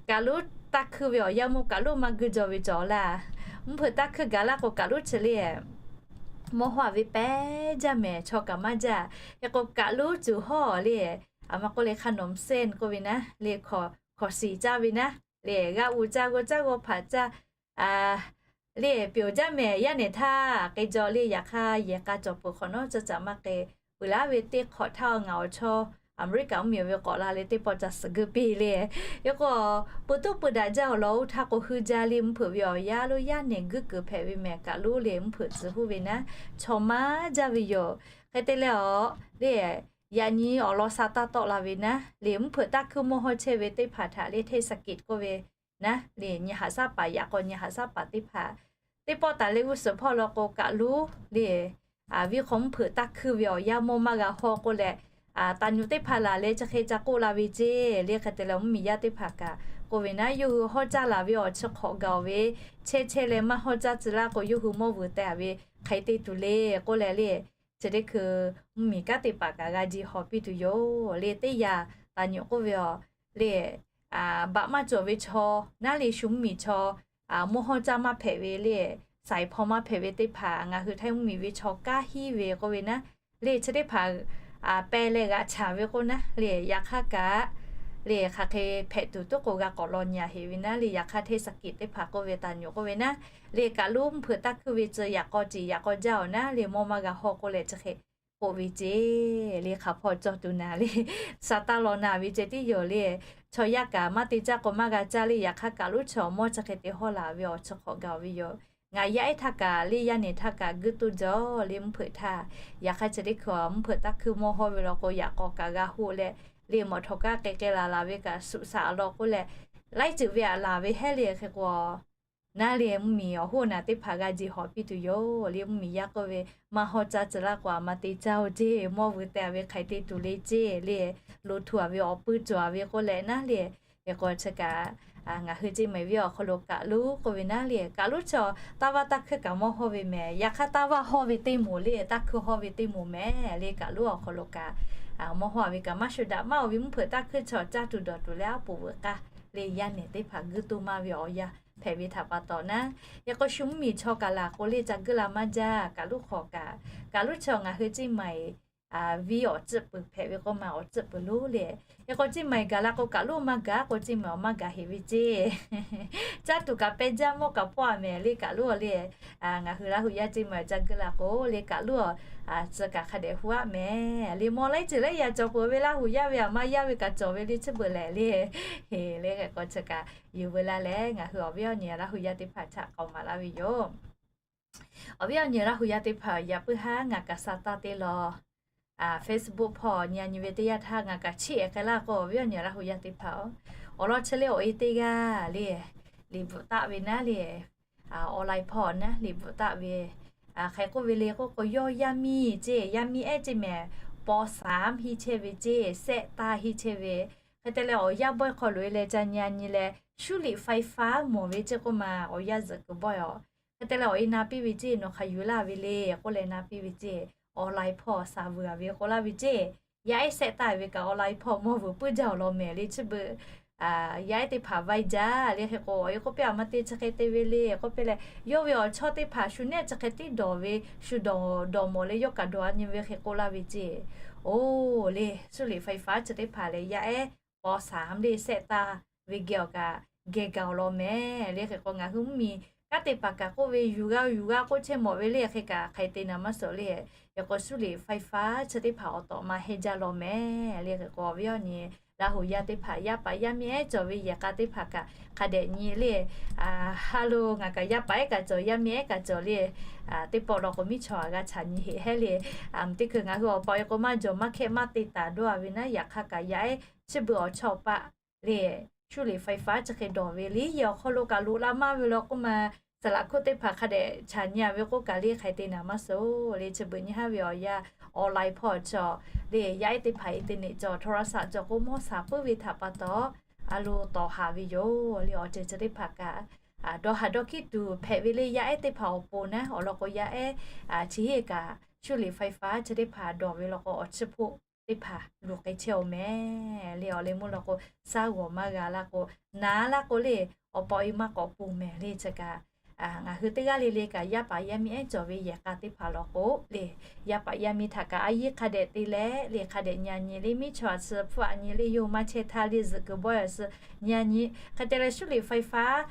kaꞈ luˉ taˇ hkuiˇ ve awˬ yanˇ mawˇ kaꞈ luˉ maˇ guiˇ jaw ve cawˬ laˇ. Mvuhˇ hpeuꞈ taˇ hkuiˇ gaˬ laˇ k'o, kaꞈ luˉ chi le, mawˇ hawˇ a ve pehˉ jaˇ mehˍ, chaw kaꞈ maˇ jaˇ. Hk'e k'o, kaꞈ luˉ cuˬ hawˇ le, a ma k'oˆ le ขนมเส้น k'oˆ ve naˉ le, hkawˍ siˍ caˇ ve naˉ le, g'a uiˍ caˇ g'aw caˇ g'aw hpaꞈ caˇ, le peuˬ jaˇ mehˍ. Yaˇ nehˬ htaˇ k'ai jaw le, yaꞈ hk'aˇ yehˬ k'a cawˬ peuˬ hk'awꞈ nawˉ caˇ caꞈ maˇ k'ai. Peuˬ laˇ ve teˇ hk'awꞈ htaˇ ngaˬ awˬ chawˇ America mvuhˇmiˬ ve k'awꞈ la leh teˇ pawˆ ca suhˍ guˇ piˇ le. Yawˇ k'o, pui tuˉ pui daꞈ jaˇ awˬ lawn oˇ htaˇ k'o, hui jaˇ le mvuhˇ hpeuꞈ ve awˬ yaˇ lo yaˇ nehˬ guiˇ keunˍ hpehꞈ ve mehˍ kaꞈ loˉ le mvuhˇ hpeuꞈ tcuh huˉ ve naˉ, chaw maˇ jaˇ ve yoˬ. Hk'e te leh awˬ le, yaꞈ nyi awˬ lawn sha taˇ tawˆ la ve naˉ le, mvuhˇ hpeuꞈ taˇ hkuiˇ mawˇ hawˇ chehˇ ve teˇ hpaˍ htaꞈ le hteˇ saˍ kiꞈ k'oˆ ve naˉ le, nyi haꞈ shaˉ paˍ yaꞈ k'aw nyi haꞈ shaˉ paˍ teˇ hpaˍ teˇ pawˆ taˍ leh g'uˇ suhˍ hpawˇ law k'o kaꞈ loˉ le, viˇ hk'aw mvuhˇ hpeuꞈ taˇ hkuiˇ ve awˬ yaˇ mawˇ maˇ g'a hawˇ k'oˆ leh, taˍ nyoꞈ teˇ hpaˍ laˬ leh chi hk'e ca k'oˆ la ve ceˇ le. Hk'e te leh mvuhˇmiˬ yaˇ teˇ hpaˍ kaꞈ k'oˆ ve naˉ, yawˇ hui hawˇ caˇ laˬ ve awˬ chi hk'awꞈ gaˬ ve chehˇ chehˇ leh maˇ hawˇ caˇ tcuh laˇ k'o, yawˇ hui mawˇ vuiˬ teh ve hk'e te tuˬ le k'oˆ leh le, chi teˇ hkui mvuhˇmiˬ kanˉ te paˍ kaꞈ g'a ji hawˬ piˇ tuˬ yoˬ le. Teˇ yanˇ taˍ nyoꞈ k'oˆ ve awˬ le, baꞈ maˇ cawˬ ve chaw naˉ le, shu mvuhˇmiˬ chaw mawˇ hawˇ caˇ maˇ hpehꞈ ve le, saiˍ hpaw maˇ hpehꞈ ve teˇ hpaˍ ngaˬ hui Htaiˇ mvuhˇmiˬ ve chaw kaˇ hiˉ ve k'oˆ ve naˉ le, chi teˇ hpaˍ peh leh g'aꞈ chaˍ ve k'oˆ naˉ le, yaꞈ hk'aˇ kaꞈ le hk'aˬ hk'e hpehꞈ tuˬ tuˉ k'o g'a k'awꞈ law nyi a heꞈ ve naˉ le, yaꞈ hk'aˇ hteˇ saˍ kiꞈ teˇ hpaˍ k'oˆ ve taˍ nyoꞈ k'oˆ ve naˉ le, kaꞈ loˉ mvuhˇ hpeuꞈ taˇ hkuiˇ ve tcuh yaꞈ k'aw ceˬ yaꞈ k'aw jaˇ awˬ naˉ le, mawˇ maˇ g'a hawˇ k'oˆ leh chi hk'e k'oˆ ve ceˇ le. Hk'aˬ hpawˇ cawˬ tuˬ naˍ le, sha taˇ law naˍ ve ceh tiˉ yoˬ le. Chaw yaˇ kaꞈ maˇ te caˇ k'o maˇ g'a caˇ le, yaꞈ hk'aˇ kaꞈ loˉ chaw mawˇ chi hk'e te hawˇ laˬ ve awˬ chi hk'awꞈ gaˬ ve yoˬ. Ngaˬ yaˇ ehˉ htaˇ kaꞈ le, yaˇ nehˬ htaˇ kaꞈ guiˇ toˇ jaw le mvuhˇ hpeuꞈ htaˇ, yaꞈ hk'aˇ chi teˇ hkui mvuhˇ hpeuꞈ taˇ hkuiˇ mawˇ hawˇ ve law k'o, yaꞈ k'aw kaꞈ g'a hoˆ leh le, mawꞈ htawꞈ kaˇ k'ai k'ai laˬ laˬ ve kaꞈ suꞈ shaꞈ law k'oˆ leh, laiˉ ceuˬ ve aꞈ laˬ ve hehˉ le hk'e k'o naˉ le, mvuhˇmiˬ awˬ hoˉ naˬ teˇ hpaˍ g'a ji hawˬ piˇ tuˬ yoˬ le. Mvuhˇmiˬ yaˇ k'oˆ ve, maˇ hawˇ caˇ tcuh laˇ k'o a ma te caˇ oˬ ceˇ, mawˇ vuiˬ teh ve hk'e te tuˬ le ceˇ le, lo htu a ve awˬ puiˇ cawˬ a ve k'oˆ leh naˉ le, hk'e k'o chi kaꞈ ngaˬ hui ceˇ mehˍ viˉ awˬ hk'aw lo kaꞈ loˉ k'oˆ ve naˉ le, kaꞈ loˉ chaw taˇ vaˇ taˇ hkuiˇ kaꞈ mawˇ hawˇ ve mehˍ. Yaꞈ hk'aˇ taˇ vaˇ hawˇ ve teˇ moˍ le, taˇ hkuiˇ hawˇ ve teˇ moˍ mehˍ le, kaꞈ loˉ awˬ hk'aw lo kaꞈ mawˇ hawˇ ve kaꞈ maˇ shu daꞈ maˇ oˬ ve mvuhˇ hpeuꞈ taˇ hkuiˇ chaw caˇ tuˬ dawˬ tuˬ leh aˉ poꞈ veuꞈ k'aˇ le, yaˇ nehˬ teˇ hpaˍ guiˇ toˇ maˇ ve awˬ yanˇ hpehꞈ ve htaꞈ pa taw naˉ, yaꞈ k'aw shu mvuhˇmiˬ chaw kaꞈ laˬ k'o le ca guiˇ la maˇ jaˇ. Kaꞈ loˉ hk'aw kaꞈ, kaꞈ loˉ chaw ngaˬ hui ceˇ mehˍ viˉ awˬ tcuhˆ peuˬ hpehꞈ ve k'oˆ ma awˬ tcuhˆ peuˬ loˉ le. Yaꞈ k'aw ceˇ mehˍ gaˬ la k'o kaꞈ loˉ maˇ gaˬ k'o ceˇ mehˍ awˬ maˇ gaˬ heꞈ ve ceˇ. Caˇ tuˬ kaꞈ peh jaˇ mawˇ kaꞈ pawˆ a mehˍ le, kaꞈ loˉ le. Ngaˬ hui Laˇ huˍ yaˇ ceˇ mehˍ ca guiˇ la k'o le kaꞈ loˉ tcuh kaꞈ hk'a dehꞈ hu aˆ mehˍ le. Mawˇ laiˉ ceuˬ laiˉ yaꞈ cawˬ peuˬ ve Laˇ huˍ yaˇ ve aˬ ma yaˇ ve kaꞈ cawˬ ve le chi beuꞈ lehˬ le. Heˍ le hk'e k'o chi kaꞈ yuˬ veu laˇ leh ngaˬ hui awˬ viˉ awˬ nyi Laˇ huˍ yaˇ teˇ hpaˍ htaꞈ k'awꞈ maˍ laˇ ve yoˬ. Awˬ viˉ awˬ nyi Laˇ huˍ yaˇ teˇ hpaˍ yaꞈ puiˉ haˉ ngaˬ kaꞈ sa taˇ te law Facebook hpawˇ nyi a nyi ve teˇ yanˇ htaˇ ngaˬ kaꞈ chiˇ ehˍ k'ai laˇ k'o, awˬ viˉ awˬ nyi Laˇ huˍ yaˇ teˇ hpaˍ-oˬ, awˬ lawn chi le awˬ e teˇ g'aˇ le, liꞈ bvuhꞈ taˆ ve naˉ le, online hpawˇ naˉ liꞈ bvuhꞈ taˆ ve, hk'e k'oˆ ve le k'oˆ k'o, yawˇ yaˇ miˇ ceˇ, yaˇ miˇ ehˉ ceˇ mehˍ, paw saˍ mvuhˇ hiˇ chehˇ ve ceˇ, sehˆ taˇ hiˇ chehˇ ve, hk'e te leh awˬ yanˇ bawehˇ hk'aw loꞈ e leh ca nyi a nyi leh, shuˉ liꞈ faiˍ faˉ mawˬ ve ceˇ k'oˆ ma awˬ yanˇ zuhꞈ kuiˬ bawehˇ-oˬ. Hk'e te leh awˬ e na piˇ ve ceˇ, nawˬ hk'aˬ yuˬ laˇ ve le k'oˆ leh na piˇ ve ceˇ, online hpawˇ saˍ vuiˬ a ve k'oˆ laˇ ve ceˇ. Yaˇ ehˉ sehˆ taˇ ve kaꞈ online hpawˇ mawˇ vuiˬ puiˉ jaˇ awˬ lawn mehˍ le chi beuꞈ. Yaˇ ehˉ teˇ hpaˍ vaiˇ jaˇ le hk'e k'o, awˬ e k'oˆ piˇ a ma te chi hk'e te ve le k'oˆ piˇ leh, yawˇ ve awˬ chawˇ teˇ hpaˍ shu nehˆ chi hk'e tiˉ dawˬ ve, shu dawˬ dawˬ mawˬ leh yawˇ kaꞈ dawˬ a nyi ve hk'e k'oˆ laˇ ve ceˇ. Oˬ le, shuˉ liꞈ faiˍ faˉ chi teˇ hpaˍ lehˬ yaˇ ehˉ paw saˍ le sehˆ taˇ ve geh awˬ kaꞈ geh gaˬ awˬ lawn mehˍ le hk'e k'o, ngaˬ hui mvuhˇmiˬ kanˉ te paˍ kaꞈ k'oˆ ve yuˬ g'a yuˬ g'a k'oˆ chehˇ mawˬ ve le hk'e kaꞈ hk'aˬ hk'e te naˍ maˇ suhˍ le. Yaꞈ k'o shuˉ liꞈ faiˍ faˉ chi teˇ hpaˍ awˬ tawꞈ ma hehnˇ jaˇ law mehˍ le hk'e k'o, awˬ viˉ awˬ nyi Laˇ huˍ yaˇ teˇ hpaˍ yaˇ paˍ yaˇ miˇ ehˉ cawˬ ve yehˬ k'a teˇ hpaˍ kaꞈ hk'a dehꞈ nyi le. Ha lo ngaˬ kaꞈ yaˇ paˍ ehˉ kaꞈ cawˬ yaˇ miˇ ehˉ kaꞈ cawˬ le. Teˇ pawˆ law k'o miˇ chaw a g'a chaꞈ nyi heꞈ hehˉ le. Teˇ hkui ngaˬ hui awˬ pa awˬ e k'o maˇ jawˬ maˇ hkehˆ maˇ te taˍ dawˇ a ve naˉ, yaꞈ hk'aˇ kaꞈ yaˇ ehˉ chi beuꞈ awˬ chawˇ paˆ le, shuˉ liꞈ faiˍ faˉ chi hk'e dawˬ ve le yehˬ awˬ hk'aw lo kaꞈ loꞈ la maˇ ve law k'oˆ ma, saˍ laꞈ hkuˆ teˇ hpaˍ hk'a dehꞈ chaꞈ nyi a ve k'oˆ kaꞈ le hk'aˬ hk'e te naˍ maˇ suhˍ le. Chi beuꞈ nyi haˉ ve awˬ yanˇ online hpawˇ cawˬ le, yaˇ ehˉ teˇ hpaˍ internet cawˬ โทรศัพท์ cawˬ k'o mawˇ saˍ puiˉ ve htaꞈ pa taw, a lo tawˍ haˍ ve yoˬ le. Awˬ ceuˬ chi teˇ hpaˍ kaꞈ dawˇ haˍ dawˇ hkiˉ tuˬ hpehꞈ ve le. Yaˇ ehˉ teˇ hpaˍ awˬ pon naˉ awˬ lawn k'o yaˇ ehˉ chi heˆ kaꞈ shuˉ liꞈ faiˍ faˉ chi teˇ hpaˍ dawˬ ve law k'o awˬ chiˇ hpoˆ teˇ hpaˍ luˬ k'ai chehˇ oˬ mehˍ le. Awˬ leh meuˇ law k'o shaˉ g'awˬ maˇ g'a laˇ k'o, naˍ laˇ k'o le, awˬ pa awˬ e maˇ k'awꞈ pon mehˍ le. Chi kaꞈ ngaˬ hui teˇ g'aˇ le le kaꞈ yaˇ paˍ yaˇ miˇ ehˉ cawˬ ve yehˬ k'a teˇ hpaˍ law k'o le, yaˇ paˍ yaˇ miˇ htaꞈ kaꞈ a yiˇ hk'a dehꞈ te leh le hk'a dehꞈ nyi a nyi le, miˇ chaw a suh hpfuhˆ a nyi le, yawˇ hui maˇ chehˇ htaˇ le zuhꞈ kuiˬ bawehˇ a suh nyi a nyi. Hk'e te leh shuˉ liꞈ faiˍ faˉ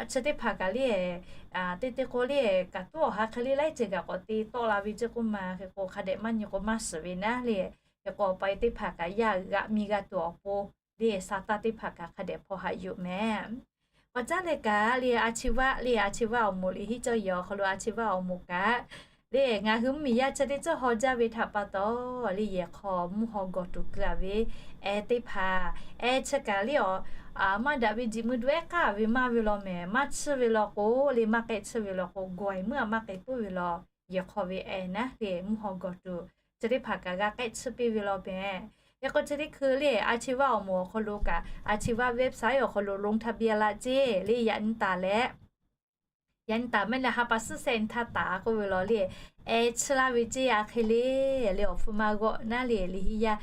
chi teˇ hpaˍ kaꞈ le, teˇ teˇ k'o le, kaꞈ tuˉ awˬ ha hk'e le laiˉ ceuˬ kaꞈ k'awꞈ te tawˆ la ve ceˇ k'oˆ ma, hk'e k'o hk'a dehꞈ maˇ nyi k'o maˇ shiˍ ve naˉ le. Hk'e k'o awˬ pa e teˇ hpaˍ kaꞈ yaˇ g'aꞈ mi g'a tuˬ awˬ pon le, sa taˇ teˇ hpaˍ kaꞈ hk'a dehꞈ hpaw haꞈ yuˬ mehˍ. K'awꞈ caˉ leh kaꞈ le, a chi vaˆ le, a chi vaˆ awˬ moˍ le, hiˉ cawˇ yehˬ awˬ hk'aw lo a chi vaˆ awˬ moˍ kaꞈ le, ngaˬ hui mvuhˇmiˬ yaˇ chi teˇ ceuˬ haw jaˇ ve htaꞈ pa taw le, yehˬ hk'aw mvuhˇ haw gawˬ tuˬ keu a ve, eh, teˇ hpaˍ, eh, chi kaꞈ le, awˬ, maˇ daꞈ ve jiꞈ mui du ehˉ k'aˇ ve maˇ ve law mehˍ. Maˇ chiˇ ve law k'o le, maˇ k'ehˆ chiˇ ve law k'o, gawˬ e meuˇ a maˇ k'ehˆ puiˉ ve law, yehˬ hk'aw ve eh naˉ le, mvuhˇ haw gawˬ tuˬ chi teˇ hpaˍ kaꞈ g'a k'ehˆ chiˇ piˇ ve law mehˍ. Hk'e k'o chi teˇ hkui le, a chi vaˆ awˬ moˍ awˬ hk'aw lo kaꞈ, a chi vaˆ website awˬ hk'aw lo ลงทะเบียน laˇ ceˇ le, yaꞈ nyi taˍ leh, yaꞈ nyi taˍ mehˍ leh ha pa suhˉ sehˍ nyi htaˇ taˍ k'oˆ ve law le, eh, chiˇ laˇ ve ceˇ a hk'e le, le awˬ hpfuhˇ maˇ g'awˆ naˉ le, le hiˉ yaˇ,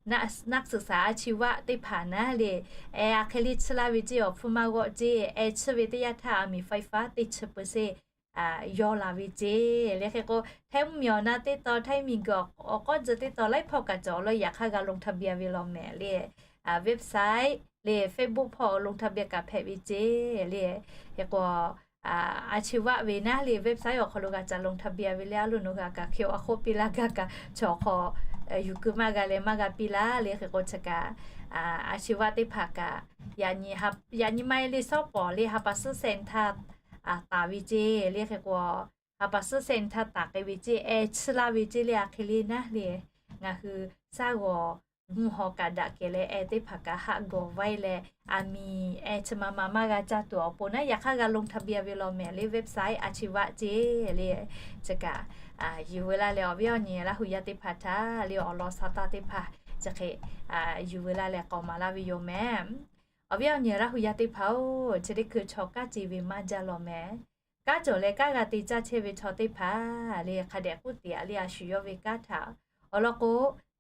naˆ suhˍ saˍ a chi vaˆ teˇ hpaˍ naˉ le, eh, a hk'e le chiˇ laˇ ve ceˇ, awˬ hpfuhˇ maˇ g'awˆ ceˇ, eh, chiˇ ve teˇ yanˇ htaˇ a miˍ ไฟฟ้า teˇ chi เปอร์เซ็นต์ yawˇ la ve ceˇ le. Hk'e k'o Htaiˇ mvuhˇmiˬ awˬ na teˇ tawn, Htaiˇ miˬguiˬ awˬ k'awˇ tcuh teˇ tawn laiˉ hpawˇ kaꞈ cawˬ lawˇ, yaꞈ hk'aˇ g'a ลงทะเบียน ve law mehˍ le, website le Facebook hpawˇ ลงทะเบียน kaꞈ hpehꞈ ve ceˇ le. Hk'e k'o a chi vaˆ ve naˉ le website awˬ hk'aw lo g'a ca ลงทะเบียน ve le, a loˍ nawˬ g'a kaꞈ hk'e awˬ a hk'oˆ piˇ laˇ gaˇ kaꞈ, chaw hk'aw yuˬ keu maˇ g'a leh maˇ g'a piˇ laˇ le. Hk'e k'o chi kaꞈ a chi vaˆ teˇ hpaˍ kaꞈ yaꞈ nyi maˇ heˆ le, shawˉ pawˍ le ha pa suhˉ sehˍ nyi htaˇ taˍ ve ceˇ le. Hk'e k'o ha pa suhˉ sehˍ nyi htaˇ taˍ k'ai ve ceˇ, eh, chiˇ laˇ ve ceˇ le a hk'e le naˉ le, ngaˬ hui shaˉ g'awˬ mvuhˇ haw kaꞈ daꞈ kehˬ leh, eh, teˇ hpaˍ kaꞈ haˆ gawˬ vaiˇ leh, a miˍ eh chi ma ma maˇ g'a caˇ tuˬ awˬ pon naˉ, yaꞈ hk'aˇ g'a ลงทะเบียน ve law mehˍ le website a chi vaˆ ceˇ le. Chi kaꞈ yuˬ veu laˇ leh awˬ viˉ awˬ nyi Laˇ hu yaˇ teˇ hpaˍ htaꞈ le awˬ lawn sa taˇ teˇ hpaˍ chi hk'e yuˬ veu laˇ leh k'awꞈ maˍ laˇ ve yoˬ mehˍ. Awˬ viˉ awˬ nyi Laˇ hu yaˇ teˇ hpaˍ-oˬ, chi teˇ hkui chaw kanˉ ce ve maˇ jaˇ law mehˍ. Kanˉ cawˬ leh kanˉ g'a te caˇ chehˇ ve chaw teˇ hpaˍ le, hk'a dehꞈ k'oˆ te a le, a shu yawˇ ve kanˉ htaꞈ awˬ lawn k'o,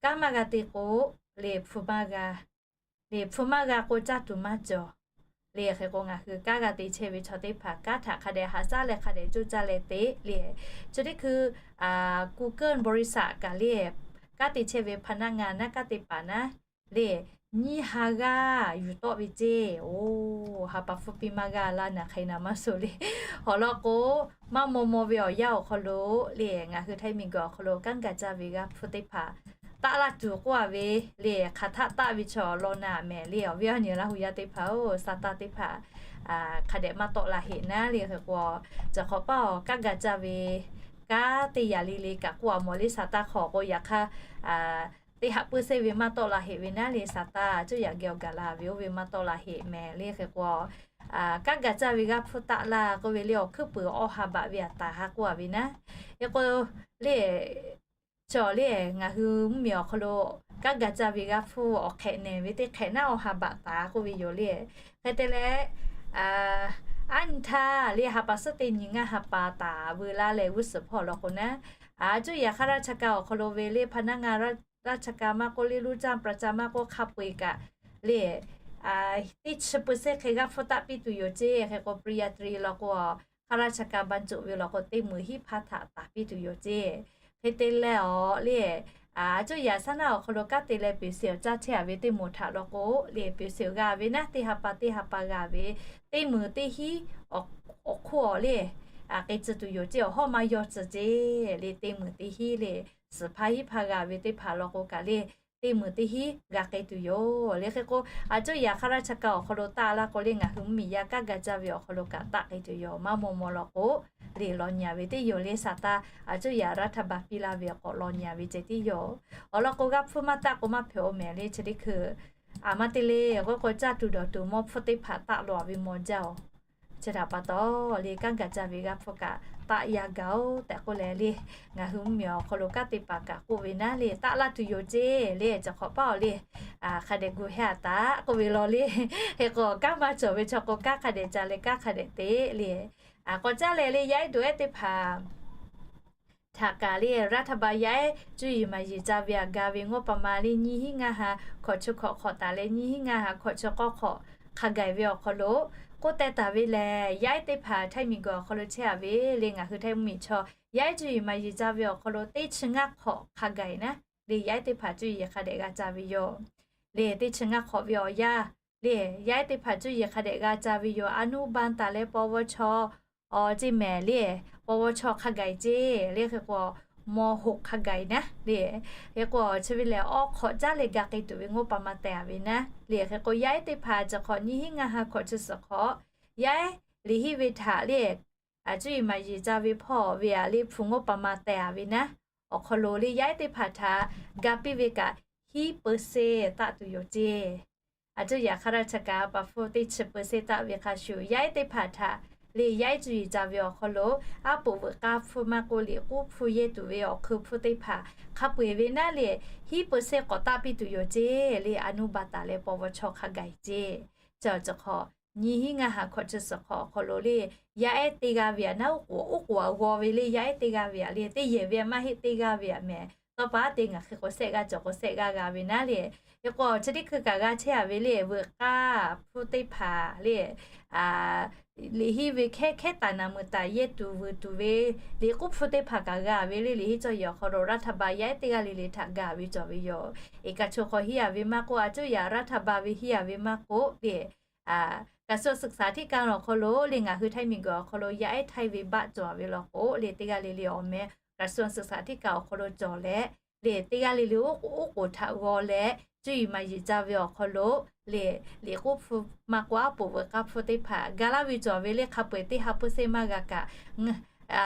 kanˉ maˇ g'a te k'o le hpu maˇ g'a, le hpu maˇ g'a k'o caˇ tuˬ maˇ cawˬ le. Hk'e k'o ngaˬ hui kanˉ g'a te chehˇ ve chaw teˇ hpaˍ kanˉ htaꞈ hk'a dehꞈ haꞈ shaˉ leh hk'a dehꞈ coˇ caˇ leh te le. Chi teˇ hkui กูเกิล บริษัท kaꞈ le, kanˉ te chehˇ ve พนักงาน naˉ kanˉ te paˍ naˉ le, nyiˇ ha g'aˇ yuˬ tawˆ ve ceˇ. Oˬ, ha pa hpfuhˇ piˇ maˇ g'a laˇ naˬ hk'e naˬ maˇ suh le. Awˬ lawn k'o, maˇ maw maw ve awˬ yanˇ awˬ hk'aw lo le, ngaˬ hui Htaiˇ miˬguiˬ awˬ hk'aw lo kanˉ gaˬ caˇ ve g'aˇ hpfuhˇ teˇ hpaˍ taˆ laˇ tuˬ k'oˆ a ve le, hk'aˬ htaˆ taˆ ve chaw law naˬ mehˍ le. Awˬ viˉ awˬ nyi Laˇ hu yaˇ teˇ hpaˍ-oˬ, sa taˇ teˇ hpaˍ hk'a dehꞈ maˇ tawˆ la heꞈ naˉ le. Hk'e k'o, caˬ hk'awꞈ paˇ awˬ kanˉ gaˬ caˇ ve kanˉ teˇ yaꞈ le le kaꞈ k'oˆ a mawˬ le, sa taˇ hk'awꞈ k'o yaꞈ hk'aˇ teˇ haꞈ puiˉ seˇ ve maˇ tawˆ la heꞈ ve naˉ le, sa taˇ cuˇ yaꞈ geh awˬ gaˬ la ve oˇ ve maˇ tawˆ la heꞈ mehˍ le. Hk'e k'o, kanˉ gaˬ caˇ ve g'aˇ hpfuhˇ taˆ laˇ k'oˆ ve le, awˬ hkuiˉ puiˍ awˬ ha baꞈ ve aꞈ taˍ ha k'oˆ a ve naˉ. Hk'e k'o le, chaw le ngaˬ hui mvuhˇmiˬ awˬ hk'aw lo kanˉ gaˬ caˇ ve g'aˇ hpfuhˇ awˬ hk'ehꞈ nehˬ ve teˇ hk'ehꞈ naˉ awˬ ha baꞈ taˍ k'oˆ ve yoˬ le. Hk'e te leh, aˉ nyi htaˇ le ha pa suhˉ teˇ nyi ngaˇ ha pa taˍ veu laˇ leh g'uˇ suhˍ hpawˇ law k'o naˉ, a cuˇ yaꞈ hk'aˇ ราชการ awˬ hk'aw lo ve le พนักงานราชการ maˇ k'oˆ le ลูกจ้างประจำ maˇ k'oˆ hk'a peu-eˬ kaꞈ le teˇ chi puiˉ seˇ hk'e g'aˇ hpfuhˇ taˆ piˇ tuˬ yoˬ ceˇ. Hk'e k'o ปริญญาตรี law k'o, hk'aˇ ราชการ บรรจุ ve law k'o teˇ meunˍ hiˉ hpaˇ htaꞈ taˍ piˇ tuˬ yoˬ ceˇ. Hk'e te leh awˬ le, a cuˇ yaꞈ shaˉ naˉ awˬ hk'aw lo kanˉ te leh peˬ seˍ awˬ caˇ chehˇ a ve teˇ moˍ htaꞈ law k'o le, peˬ seˍ g'a ve naˉ teˇ ha pa teˇ ha pa g'a ve teˇ meunˍ teˇ hiˉ awˬ hk'oˆ awˬ le, a k'e tcuh tuˬ yoˬ ceˇ. Awˬ hawˉ maˇ yawˇ tcuh ceˇ le, teˇ meunˍ teˇ hiˉ le, suhˍ hpaˇ hiˉ hpaˇ g'a ve teˇ hpaˍ law k'o kaꞈ le, teˇ meunˍ teˇ hiˉ g'a k'e tuˬ yoˬ le. Hk'e k'o, a cuˇ yaꞈ hk'aˇ ราชการ awˬ hk'aw lo taˆ laˇ k'o le, ngaˬ hui mvuhˇmiˬ yaˇ kanˉ gaˬ caˇ ve awˬ hk'aw lo kaꞈ taˆ k'e tuˬ yoˬ. Maˇ maw maw law k'o le, law nyi a ve teˇ yoˬ le. Sa taˇ a cuˇ yaꞈ รัฐบาล piˇ laˇ ve awˬ k'awꞈ law nyi a ve ceh tiˉ yoˬ. Awˬ lawn k'o g'aˇ hpfuhˇ maˇ taˆ k'o maˇ hpehꞈ-oˬ mehˍ le. Chi teˇ hkui a maˇ te le k'oˆ k'o, caˇ tuˬ dawˬ tuˬ mawˇ hpfuhˇ teˇ hpaˍ taˆ law a ve maw jaˇ-oˬ. Chi htaꞈ pa taw le, kanˉ gaˬ caˇ ve g'aˇ hpfuhˇ kaꞈ taˆ yaˇ gaˬ-oˬ tehꞈ k'oˆ leh le, ngaˬ hui mvuhˇmiˬ awˬ hk'aw lo kanˉ te paˍ kaꞈ k'oˆ ve naˉ le, taˆ laˇ tuˬ yoˬ ceˇ le. Caˬ hk'awꞈ paˇ awˬ le, hk'a dehꞈ gu heh a taˍ k'oˆ ve law le. Hk'e k'o kanˉ maˇ cawˬ ve chaw k'o, kanˉ hk'a dehꞈ ca leh kanˉ hk'a dehꞈ te le. K'awꞈ caˉ leh le, yaˇ ehˉ duˬ ehˉ teˇ hpaˍ htaꞈ kaꞈ le, รัฐบาล yaˇ ehˉ cuˇ yiˍ maˍ yiˍ ca ve aꞈ ga ve ngawˇ pa ma le, nyiˇ hinˉ ngaˇ ha hkawꞈ chi hkawꞈ hk'awꞈ taˍ leh, nyiˇ hinˉ ngaˇ ha hkawꞈ chi k'awˇ hk'awꞈ hk'a gaˬ ve awˬ hk'aw lo k'oˆ teh taˍ ve lehˬ, yaˇ ehˉ teˇ hpaˍ Htaiˇ miˬguiˬ awˬ hk'aw lo chehˇ a ve le, ngaˬ hui Htaiˇ mvuhˇmiˬ chaw yaˇ ehˉ cuˇ yiˍ maˍ yiˍ ca ve awˬ hk'aw lo teˇ chi ngaˇ hk'awꞈ hk'a gaˬ naˉ le, yaˇ ehˉ teˇ hpaˍ cuˇ yiˍ hk'a dehꞈ g'a ca ve yoˬ le. Teˇ chi ngaˇ hk'awꞈ ve awˬ yanˇ le, yaˇ ehˉ teˇ hpaˍ cuˇ yiˍ hk'a dehꞈ g'a ca ve yoˬ. อนุบาล taˍ leh ปวช awˬ ceˇ mehˍ le, ปวช hk'a gaˬ ceˇ le hk'e k'o, ม.หก hk'a gaˬ naˉ le. Hk'e k'o chi ve lehˬ, awˬ hk'awꞈ caˉ leh g'a k'ai tuˬ ve งบประมาณ tehˬ a ve naˉ le. Hk'e k'o yaˇ ehˉ teˇ hpaˍ chi hk'awꞈ nyiˇ hinˉ ngaˇ ha hkawꞈ chi suhˍ hk'awꞈ, yaˇ ehˉ liꞈ henˇ ve htaꞈ le, a cuˇ yiˍ maˍ yiˍ ca ve hpawˇ ve aꞈ le hpu งบประมาณ tehˬ a ve naˉ, awˬ hk'aw lo le yaˇ ehˉ teˇ hpaˍ htaꞈ ga piˇ ve kaꞈ hiˉ เปอร์เซ็นต์ taˆ tuˬ yoˬ ceˇ. A cuˇ yaꞈ hk'aˇ raˇ chi kaꞈ pa hpfuhˇ teˇ chi เปอร์เซ็นต์ taˆ ve hk'a shuˍ, yaˇ ehˉ teˇ hpaˍ htaꞈ le yaˇ ehˉ cuˇ yiˍ ca ve awˬ hk'aw lo, aˉ poꞈ veuꞈ k'aˇ hpfuhˇ maˇ k'oˆ, liꞈ k'uˉ hpfuhˇ yehˇ tuˬ ve awˬ hkui hpfuhˇ teˇ hpaˍ hk'a peu eˬ ve naˉ le, hiˉ เปอร์เซ็นต์ k'awꞈ taˆ piˇ tuˬ yoˬ ceˇ le. อนุบาล taˍ leh ปวช hk'a gaˬ ceˇ. Chi awˬ chi hk'awꞈ nyiˇ hinˉ ngaˇ ha hkawꞈ chi suhˍ hk'awꞈ awˬ hk'aw lo le, yaˇ ehˉ teˇ g'aˇ ve aꞈ naˉ, oˉ k'oˍ oˉ k'oˍ a g'aw ve le, yaˇ ehˉ teˇ g'aˇ ve aꞈ le, teˇ yehˬ ve aꞈ maˇ heˆ, teˇ g'aˇ ve aꞈ mehˍ. Tawˇ pa te ngaˬ hk'e k'o shehˆ g'aˇ cawˬ k'o shehˆ g'aˇ g'a ve naˉ le. Hk'e k'o chi teˇ hkui kaꞈ g'a chehˇ a ve le, veuꞈ k'aˇ hpfuhˇ teˇ hpaˍ le, liꞈ henˇ ve hkehˉ hkehˉ taˍ naˍ meuˍ taˍ yehˇ tuˬ vuiˬ tuˬ ve liꞈ k'uˉ hpfuhˇ teˇ hpaˍ kaꞈ g'a ve le. Liꞈ henˇ cawˇ yehˬ awˬ hk'aw lo รัฐบาล yaˇ ehˉ teˇ g'aˇ le le htaꞈ ga ve cawˬ ve yoˬ. Eˍ kaˍ cho hk'aw henˇ a ve maˇ k'oˆ, a cuˇ yaꞈ รัฐบาล ve henˇ a ve maˇ k'oˆ le, กระทรวงศึกษาธิการ awˬ hk'aw lo le ngaˬ hui Htaiˇ miˬguiˬ awˬ hk'aw lo yaˇ ehˉ htaiˇ ve baˆ cawˬ ve law k'o le, teˇ g'aˇ le le awˬ meh กระทรวงศึกษาธิการ awˬ hk'aw lo cawˬ leh le, teˇ g'aˇ le le oˉ k'oˍ oˉ k'oˍ htaꞈ g'aw leh cuˇ yiˍ maˍ yiˍ ca ve awˬ hk'aw lo le, liꞈ k'uˉ hpfuhˇ maˇ k'oˆ, aˉ poꞈ veuꞈ k'aˇ hpfuhˇ teˇ hpaˍ ga laˇ ve cawˬ ve le. Hk'a peu eˬ teˇ ha เปอร์เซ็นต์ maˇ g'a kaꞈ,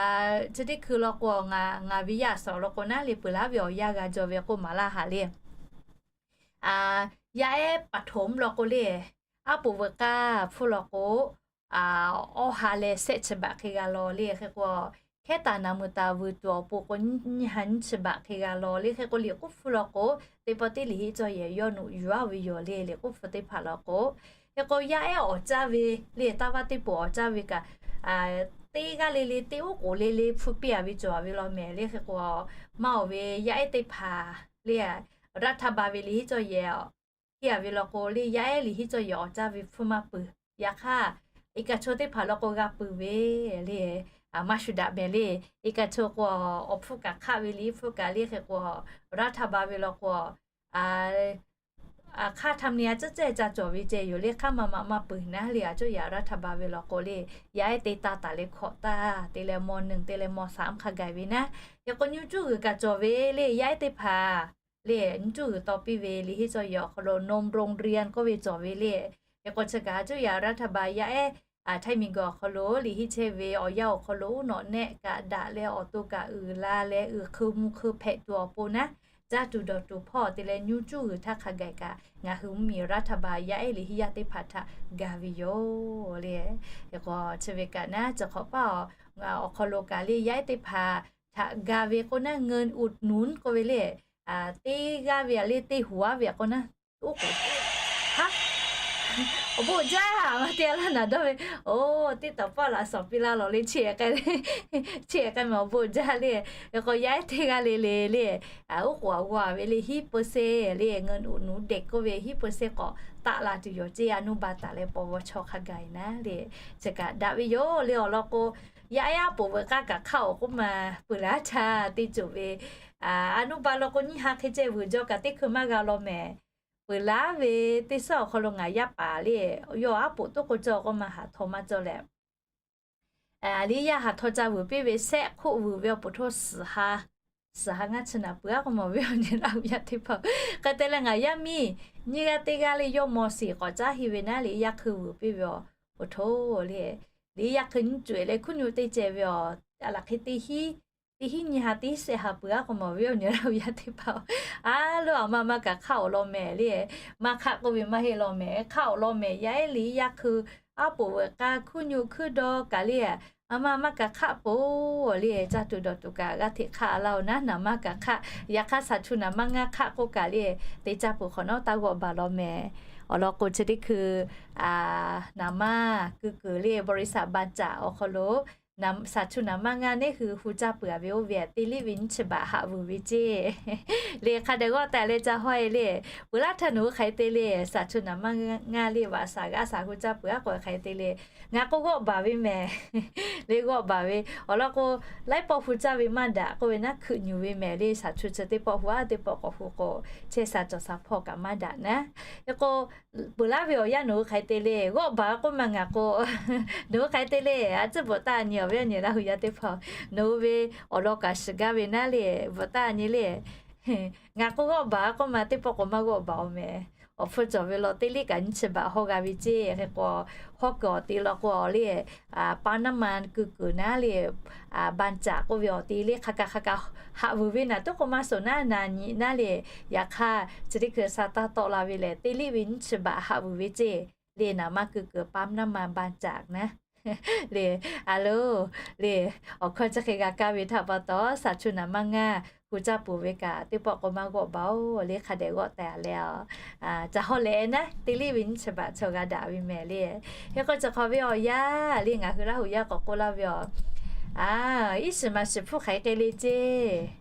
chi teˇ hkui law k'o ngaˬ ve yaˇ suhˍ law k'o naˉ le, peuˬ laˉ ve awˬ yanˇ g'a jaw ve k'oˆ maˍ laˇ haꞈ le. Yaˇ ehˉ ประถม law k'o le, aˉ poꞈ veuꞈ k'aˇ hpfuhˇ law k'o, awˇ ha leh shehˆ chi baꞈ hk'e g'a law le. Hk'e k'o hkehˉ taˍ naˍ meuˍ taˍ vuiˬ tuˬ awˬ pon k'o, nyiˇ ha nyiˇ chi baꞈ hk'e g'a law le. Hk'e k'o liꞈ k'uˉ hpfuhˇ law k'o, teˇ pawˆ teˇ liꞈ henˇ cawˇ yehˬ yawˇ nuꞈ yuˬ a ve yoˬ le. Liꞈ k'uˉ hpfuhˇ teˇ hpaˍ law k'o, hk'e k'o yaˇ ehˉ awˬ caˇ ve le, taˇ vaˇ teˇ poˬ awˬ caˇ ve kaꞈ, teˇ g'aˇ le le teˇ oˉ k'oˍ le le hpfuhˇ piˇ a ve cawˬ a ve law mehˍ le. Hk'e k'o maˇ oˬ ve yaˇ ehˉ teˇ hpaˍ le, รัฐบาล ve liꞈ henˇ cawˇ yehˬ henˇ a ve law k'o le, yaˇ ehˉ liꞈ henˇ cawˇ yehˬ awˬ caˇ ve hpfuhˇ maˇ peuˬ. Yaꞈ hk'aˇ, eˍ kaˍ cho teˇ hpaˍ law k'o g'a peuˬ ve le, maˇ shuˍ daꞈ mehˍ le. Eˍ kaˍ cho k'o awˬ hpfuhˇ kaꞈ hk'aˆ ve liꞈ henˇ hpfuhˇ kaꞈ le. Hk'e k'o รัฐบาล ve law k'o, hk'aˇ ทำเนียม ceˇ ceˇ ca cawˬ ve ceh yoˬ le. Hk'aˇ maˇ maꞈ maˇ peuˬ naˉ le. A cuˇ yaꞈ รัฐบาล ve law k'o le, yaˇ ehˉ te taˇ taˍ leh hkawꞈ taˇ te leh ม.หนึ่ง te leh ม.สาม hk'a gaˬ ve naˉ. Hk'e k'o nyiˇ cuˇ g'uiˬ kaꞈ cawˬ ve le, yaˇ ehˉ teˇ hpaˍ le, nyiˇ cuˇ g'uiˬ taw piˇ ve liꞈ henˇ cawˇ yehˬ awˬ hk'aw lo นมโรงเรียน k'oˆ ve cawˬ ve le. Hk'e k'o chi kaꞈ a cuˇ yaꞈ รัฐบาล yaˇ ehˉ Htaiˇ miˬguiˬ awˬ hk'aw lo liꞈ henˇ chehˇ ve awˬ yanˇ awˬ hk'aw lo uˉ nawꞈ nehˆ kaꞈ daꞈ leh awˬ to kaꞈ uiˍ la leh uiˍ hkui mvuh hkui hpehꞈ tuˬ awˬ pon naˉ, caˇ tuˬ dawˬ tuˬ hpawˇ te leh nyiˇ cuˇ g'uiˬ htaˇ hk'a gaˬ kaꞈ ngaˬ hui mvuhˇmiˬ รัฐบาล yaˇ ehˉ liꞈ henˇ yaˇ teˇ hpaˍ htaꞈ ga ve yoˬ le. Hk'e k'o chi ve kaꞈ naˉ, chi hk'awꞈ paˇ awˬ hk'aw lo kaꞈ le yaˇ ehˉ teˇ hpaˍ htaꞈ ga ve k'o naˉ, เงินอุดหนุน k'oˆ ve le, teˇ g'aˇ ve aꞈ le teˇ hoꞈ aˉ ve aꞈ k'o naˉ, oˉ k'oˍ ha, awˬ bon jaˇ maˇ te laˇ naˍ dawˇ ve, oˬ teˇ taˍ paˆ laꞈ shawˍ piˇ laˇ lawˬ le, chi hk'e mehˍ awˬ bon jaˇ le. Hk'e k'o yaˇ ehˉ teˇ g'aˇ le le le, oˉ k'oˍ a g'aw ve le hiˉ เปอร์เซ็นต์ le, เงินอุดหนุนเด็ก k'oˆ ve hiˉ เปอร์เซ็นต์ k'awꞈ taˆ la tuˬ yoˬ ceˇ. อนุบาล taˍ leh ปวช hk'a gaˬ naˉ le, chi kaꞈ daꞈ ve yoˬ le. Awˬ lawn k'o, yaˇ ehˉ aˉ poꞈ veuꞈ k'aˇ kaꞈ hk'aˇ awˬ k'oˆ ma peuˬ laˇ htaˇ te cawˬ ve, อนุบาล law k'o nyiˇ ha hk'e ceh vuiˬ jaw kaꞈ teˇ hkui maˇ g'a law mehˍ. Peuˬ laˉ ve teˇ suhˉ awˬ hk'aw lo ngaˬ yaˇ paˍ le, yawˇ aˉ poꞈ toˉ k'o cawˇ k'oˆ ma haꞈ htaw maˇ cawˇ leh, liꞈ yaˇ haꞈ htaw ca vuiˬ piˇ ve shehˆ hk'oˆ vuiˬ ve awˬ poˍ htaˇ suhˍ ha, suhˍ ha ngaˇ chi naˍ peuˬ aˉ k'oˆ ma ve awˬ nyi laˇ yaˇ teˇ hpaˍ. Hk'e te leh ngaˬ yaˇ miˇ nyiˇ g'aˇ teˇ g'aˇ le yawˇ ม.สี่ k'awꞈ caˉ hiˆ ve naˉ, liꞈ yaˇ hkui vuiˬ piˇ ve awˬ poˍ htaˇ le, liꞈ yaˇ hkui nyiˇ cuˬ leh hkuiˉ nyoˆ teˇ ceh ve awˬ, a laˬ hk'e teˇ hiˉ, teˇ hiˉ nyiˇ ha teˇ shehˆ ha peuˬ aˉ k'oˆ ma ve awˬ nyi laˇ yaˇ teˇ hpaˍ. A lo, a ma maˇ kaꞈ hk'aˇ awˬ lawn mehˍ le, maˇ hk'aˆ k'oˆ ve maˇ heˆ law mehˍ, hk'aˇ awˬ lawn mehˍ. Yaˇ ehˉ liꞈ yaˇ hkui aˉ poꞈ veuꞈ k'aˇ hkuiˉ nyoˆ hkuiˉ dawˇ kaꞈ le, a ma maˇ kaꞈ hk'aˆ poˬ le, caˇ tuˬ dawˬ tuˬ kaꞈ g'a hteꞈ hk'aˆ laˇ oˬ naˉ, naˍ maˇ kaꞈ hk'aˆ. Yaꞈ hk'aˇ shaˍ htu naˍ maˇ ngaˇ hk'aˆ k'oˆ kaꞈ le, te caˇ peuˬ hk'awꞈ nawˉ taˇ g'awˆ baˬ law mehˍ. Awˬ lawn k'o chi teˇ hkui naˍ maˇ keu kuiˬ le บริษัท บัณจักร awˬ hk'aw lo Shaˍ chu naˍ maˇ ngaˇ neˉ hui hu caˇ peuˬ ve oˇ ve teˇ liˇ ve nyiˇ chi baꞈ haꞈ vuiˬ ve ceˇ le. Hk'a dehꞈ g'awˆ taˍ leh ca haw e le. Peuˬ laˇ htaˇ nawˬ hui hk'aˬ hk'e te le, shaˍ chu naˍ maˇ ngaˇ le, vaꞈ shaˍ g'aˇ shaˍ hu caˇ peuˬ aˉ k'o hk'aˬ hk'e te le. Ngaˬ k'o g'awˆ baˬ ve mehˍ le, g'awˆ baˬ ve awˬ lawn k'o, laiˉ pawˆ hu caˇ ve maˇ daꞈ k'oˆ ve naˉ hkui nyuˬ ve mehˍ le. Shaˍ chu chi teˇ pawˆ hu aˉ teˇ pawˆ k'awꞈ hu k'o, chehˇ sha cawˬ sha hpawˇ kaꞈ maˇ daꞈ naˉ. Hk'e k'o, peuˬ laˇ ve awˬ yanˇ nawˬ hui hk'aˬ hk'e te le, g'awˆ baˬ k'oˆ ma ngaˬ k'o, nawˬ hui hk'aˬ hk'e te le, a tcuhˉ bvuhꞈ taˇ nyi awˬ viˉ awˬ nyi Laˇ huˍ yaˇ teˇ hpaˍ, nawˬ hui ve awˬ lawn kaꞈ shiˍ gaˇ ve naˉ le, bvuhꞈ taˇ nyi le. Ngaˬ k'o g'awˆ baˬ k'oˆ ma teˇ pawˆ k'o maˇ g'awˆ baˬ oˬ mehˍ. Awˬ hpfuhˇ cawˬ ve law teˇ liˇ kaꞈ nyiˇ chi baꞈ haw g'a ve ceˇ. Hk'e k'o, hawˉ kuiˬ awˬ te law k'o le, ปั๊มน้ำมัน kuiˬ kuiˬ naˉ le, บางจาก k'oˆ ve awˬ te le hk'a kaꞈ hk'a kaꞈ haꞈ vuiˬ ve naˬ toˉ k'o maˇ suhˍ naˉ na nyi naˉ le. Yaꞈ hk'aˇ chi teˇ hkui sha taˇ tawˆ la ve lehˬ, teˇ liˇ ve nyiˇ chi baꞈ haꞈ vuiˬ ve ceˇ le. Naˍ maˇ kuiˬ kuiˬ ปั๊มน้ำมัน บางจาก naˉ le. A lo le, awˬ hkawˇ chi hk'e g'a kaˇ ve htaꞈ pa taw, shaˍ chu naˍ maˇ ngaˇ hu caˇ peuˬ ve kaꞈ teˇ pawˆ k'o maˇ g'awˆ baˬ oˬ le. Hk'a dehꞈ g'awˆ taˍ leh, caˬ haw leh naˉ teˇ liˇ ve nyiˇ chi baꞈ chaw g'a daꞈ ve mehˍ le. Hk'e k'o, chi hk'awꞈ ve awˬ yanˇ le ngaˬ hui Laˇ huˍ yaˇ k'awꞈ k'oˆ laˇ ve aˬ, iˉ shiˍ maˍ shiˍ hpfuhˇ hk'aˬ hk'e te le ceˇ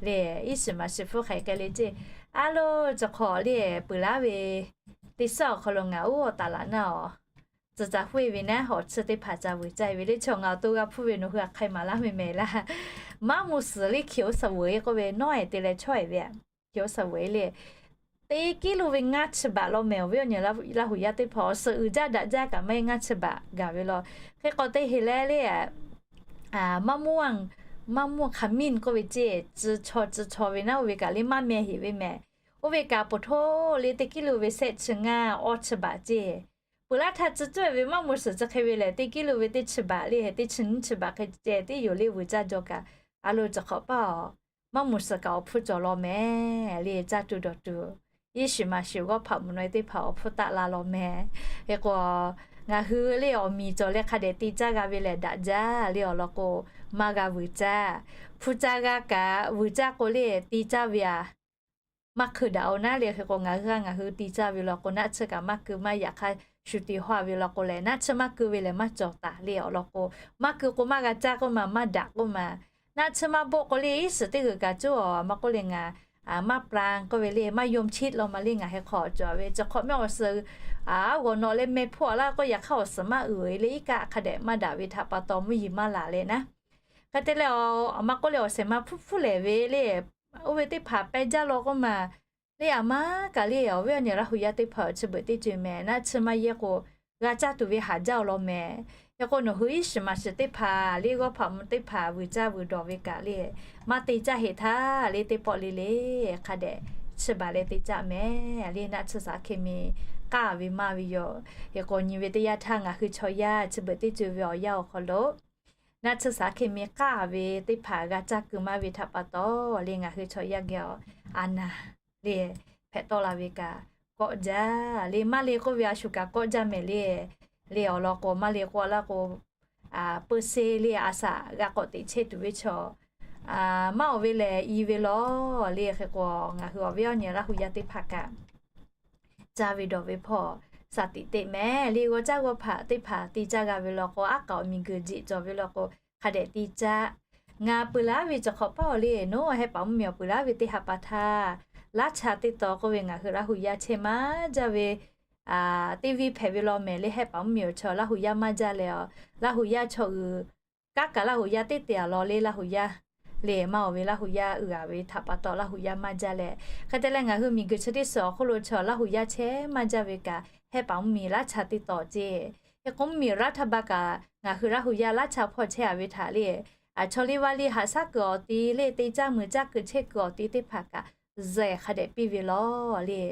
le, iˉ shiˍ maˍ shiˍ hpfuhˇ hk'aˬ hk'e te le ceˇ. A lo, chi hk'awꞈ le peuˬ laˇ ve teˇ shaˉ awˬ hk'aw lo ngaˬ oˇ awˬ taˍ laꞈ naˉ awˬ tcuh ca hpuˇ e ve naˉ, awˬ chi teˇ hpaˍ ca vuiˬ caˇ ve le. Chaw ngaˬ awˬ to g'a hpuˇ ve nawˬ hui a hk'ai maˍ laˇ ve mehˍ laˇ. Maˉ mvuh suhˍ le เขียวเสวย k'oˆ ve nawˉ e te leh chawˇ e ve เขียวเสวย le, teˇ kiˉ lo ve ngaˇ chi baꞈ law mehˍ awˬ viˉ awˬ nyi Laˇ huˍ yaˇ teˇ hpaˍ, awˬ suhˍ uiˍ jaˇ daꞈ jaˇ kaꞈ maˇ heˆ ngaˇ chi baꞈ gaˬ ve law. Hk'e k'o te heˍ leh le, maˇ mvuhˇ, maˇ mvuhˇ hk'aˬ miˇ k'oˆ ve ceˇ, tcuh chaw tcuh chaw ve naˉ oˇ ve kaꞈ le maˇ meh heˍ ve mehˍ. Oˇ ve kaꞈ poˬ htoˇ le teˇ kiˉ lo ve shehˆ chi ngaˇ awˇ chi baꞈ ceˇ. Peuˬ laˇ htaˇ tcuh cawˇ e ve maˇ mvuh suhˍ chi hk'e ve lehˬ, teˇ kiˉ lo ve teˇ chi baꞈ le, teˇ chi nyiˇ chi baꞈ hk'e ceh tiˉ yoˬ le vuiˬ caˇ jaw kaꞈ. A lo, chi hk'awꞈ paˇ awˬ maˇ mvuh suhˍ kaꞈ awˬ hpfuhˇ cawˬ law mehˍ le. Caˇ tuˬ dawˬ tuˬ, iˉ shiˍ maˍ shiˍ g'awˇ hpaꞈ mvuhꞈ naw e teˇ hpaˍ awˬ hpfuhˇ taˆ la law mehˍ. Hk'e k'o, ngaˬ hui le awˬ miˬ cawˬ leh hk'a dehꞈ te caˇ g'a ve lehˬ daꞈ jaˇ le awˬ lawn k'o, maˇ g'a vuiˬ caˇ. Hpu caˇ g'a kaꞈ vuiˬ caˇ k'o le te caˇ ve a maˇ hkeu daꞈ oˬ naˉ le. Hk'e k'o ngaˬ hui g'a ngaˬ hui te caˇ ve law k'o, naˆ tsuhˇ kaꞈ maˇ keu maˇ yaꞈ hk'aˇ shu te haw ve law k'o lehˬ, naˆ tsuhˇ maˇ keu ve lehˬ maˇ cawˬ taˍ le awˬ lawn k'o, maˇ keu k'o maˇ g'a caˇ k'oˆ ma, maˇ daꞈ k'oˆ ma. Naˆ tsuhˇ maˇ bawˆ k'o le iˉ shiˍ teˇ g'uiˬ kaꞈ cawˇ a maˇ k'oˆ le ngaˬ maˇ plan k'oˆ ve le maˇ yom chit law ma le ngaˬ hk'e hk'aw cawˬ ve chi hk'awꞈ mehˆ awˬ suhˍ a g'awˬ nawꞈ leh meh hpuˇ a laˇ k'o, yaꞈ hk'aˇ awˬ suhˍ maˇ uiˍ le iˉ kaˆ hk'a dehꞈ maˇ daꞈ ve htaꞈ pa taw mvuhˇ yeˬ maˇ laˬ leh naˉ. Hk'e te leh a maˇ k'oˆ le awˬ shehˍ ma hpuˇ hpuˇ lehˬ ve le, oˇ ve teˇ hpaˍ pehˇ jaˇ law k'oˆ ma le. A maˇ kaꞈ le awˬ viˉ awˬ nyi Laˇ huˍ yaˇ teˇ hpaˍ awˬ chi beuꞈ teˇ co e mehˍ, naˆ tsuhˇ maˇ yehˇ k'o g'a caˇ tuˬ ve haˍ jaˇ awˬ lawn mehˍ. Hk'e k'o nawˬ hui iˉ shiˍ maˍ shiˍ teˇ hpaˍ le g'awˇ hpaꞈ mvuh teˇ hpaˍ vuiˬ caˇ vuiˬ dawˬ ve kaꞈ le maˇ te caˇ heˆ htaˇ le teˇ pawˆ le le hk'a dehꞈ chi baˬ leh te caˇ mehˍ le. Naˆ tsuhˇ shaˍ hk'e mi k'aˇ ve maˇ ve yoˬ. Hk'e k'o nyi ve teˇ yanˇ htaˇ ngaˬ hui chaw yaˇ chi beuꞈ teˇ co e ve awˬ yanˇ awˬ hk'aw lo naˆ tsuhˇ shaˍ hk'e mi k'aˇ ve teˇ hpaˍ g'a caˇ keu maˇ ve htaꞈ pa taw le ngaˬ hui chaw yaˇ geh a, a naˍ le hpehꞈ tawˆ la ve kaꞈ kawˆ jaˇ le. Maˇ le k'oˆ ve a shu kaꞈ kawˆ jaˇ mehˍ le. Le awˬ lawn k'o maˇ le k'oˆ laˇ k'o, peu se le a shaꞈ g'a k'awꞈ teꞈ chehˇ tuˬ ve chaw maˇ awˬ ve lehˬ i ve law le. Hk'e k'o ngaˬ hui awˬ viˉ awˬ nyi Laˇ huˍ yaˇ teˇ hpaˍ kaꞈ caˇ ve dawˬ ve hpawˇ shaˍ tiꞈ teꞈ mehˍ le. G'awˇ caˇ g'awˇ hpaꞈ teˇ hpaˍ te caˇ g'a ve law k'o, aˉ k'aꞈ awˬ miˬ guiˬ jiꞈ cawˬ ve law k'o hk'a dehꞈ te caˇ. Ngaˬ peuˬ laˇ ve chi hk'awꞈ paˇ awˬ le nawˬ heh paˍ mvuhˇ miˬ awˬ peuˬ laˇ ve teˇ ha pa htaˇ, laˇ cha teˇ taw k'oˆ ve ngaˬ hui Laˇ huˍ yaˇ chehˇ maˇ jaˇ ve teˇ viˇ hpehꞈ ve law mehˍ le. Heh paˍ mvuhˇ miˬ awˬ chaw Laˇ huˍ yaˇ maˇ jaˇ leh a, Laˇ huˍ yaˇ chaw uiˍ kaˉ kaꞈ Laˇ huˍ yaˇ teˇ te a law le. Laˇ huˍ yaˇ le maˇ awˬ ve Laˇ huˍ yaˇ uiˍ a ve htaꞈ pa taw Laˇ huˍ yaˇ maˇ jaˇ leh, hk'e te leh ngaˬ hui miˬ guiˬ chi teˇ suhˍ awˬ hk'oˆ lo chaw Laˇ huˍ yaˇ chehˇ maˇ jaˇ ve kaꞈ heh paˍ mvuhˇ miˬ laˇ cha teˇ taw ceˇ. Hk'e k'o mvuhˇ miˬ รัฐบาล kaꞈ ngaˬ hui Laˇ huˍ yaˇ laˇ cha hpawˇ chehˇ a ve htaꞈ le, a chaw liˇ vaˇ liˇ haꞈ shaˉ kuiˬ awˬ ti le te caˇ muiˬ caˇ kuiˬ chehˇ kuiˬ awˬ ti teˇ hpaˍ kaꞈ zehˬ hk'a dehꞈ piˇ ve law le.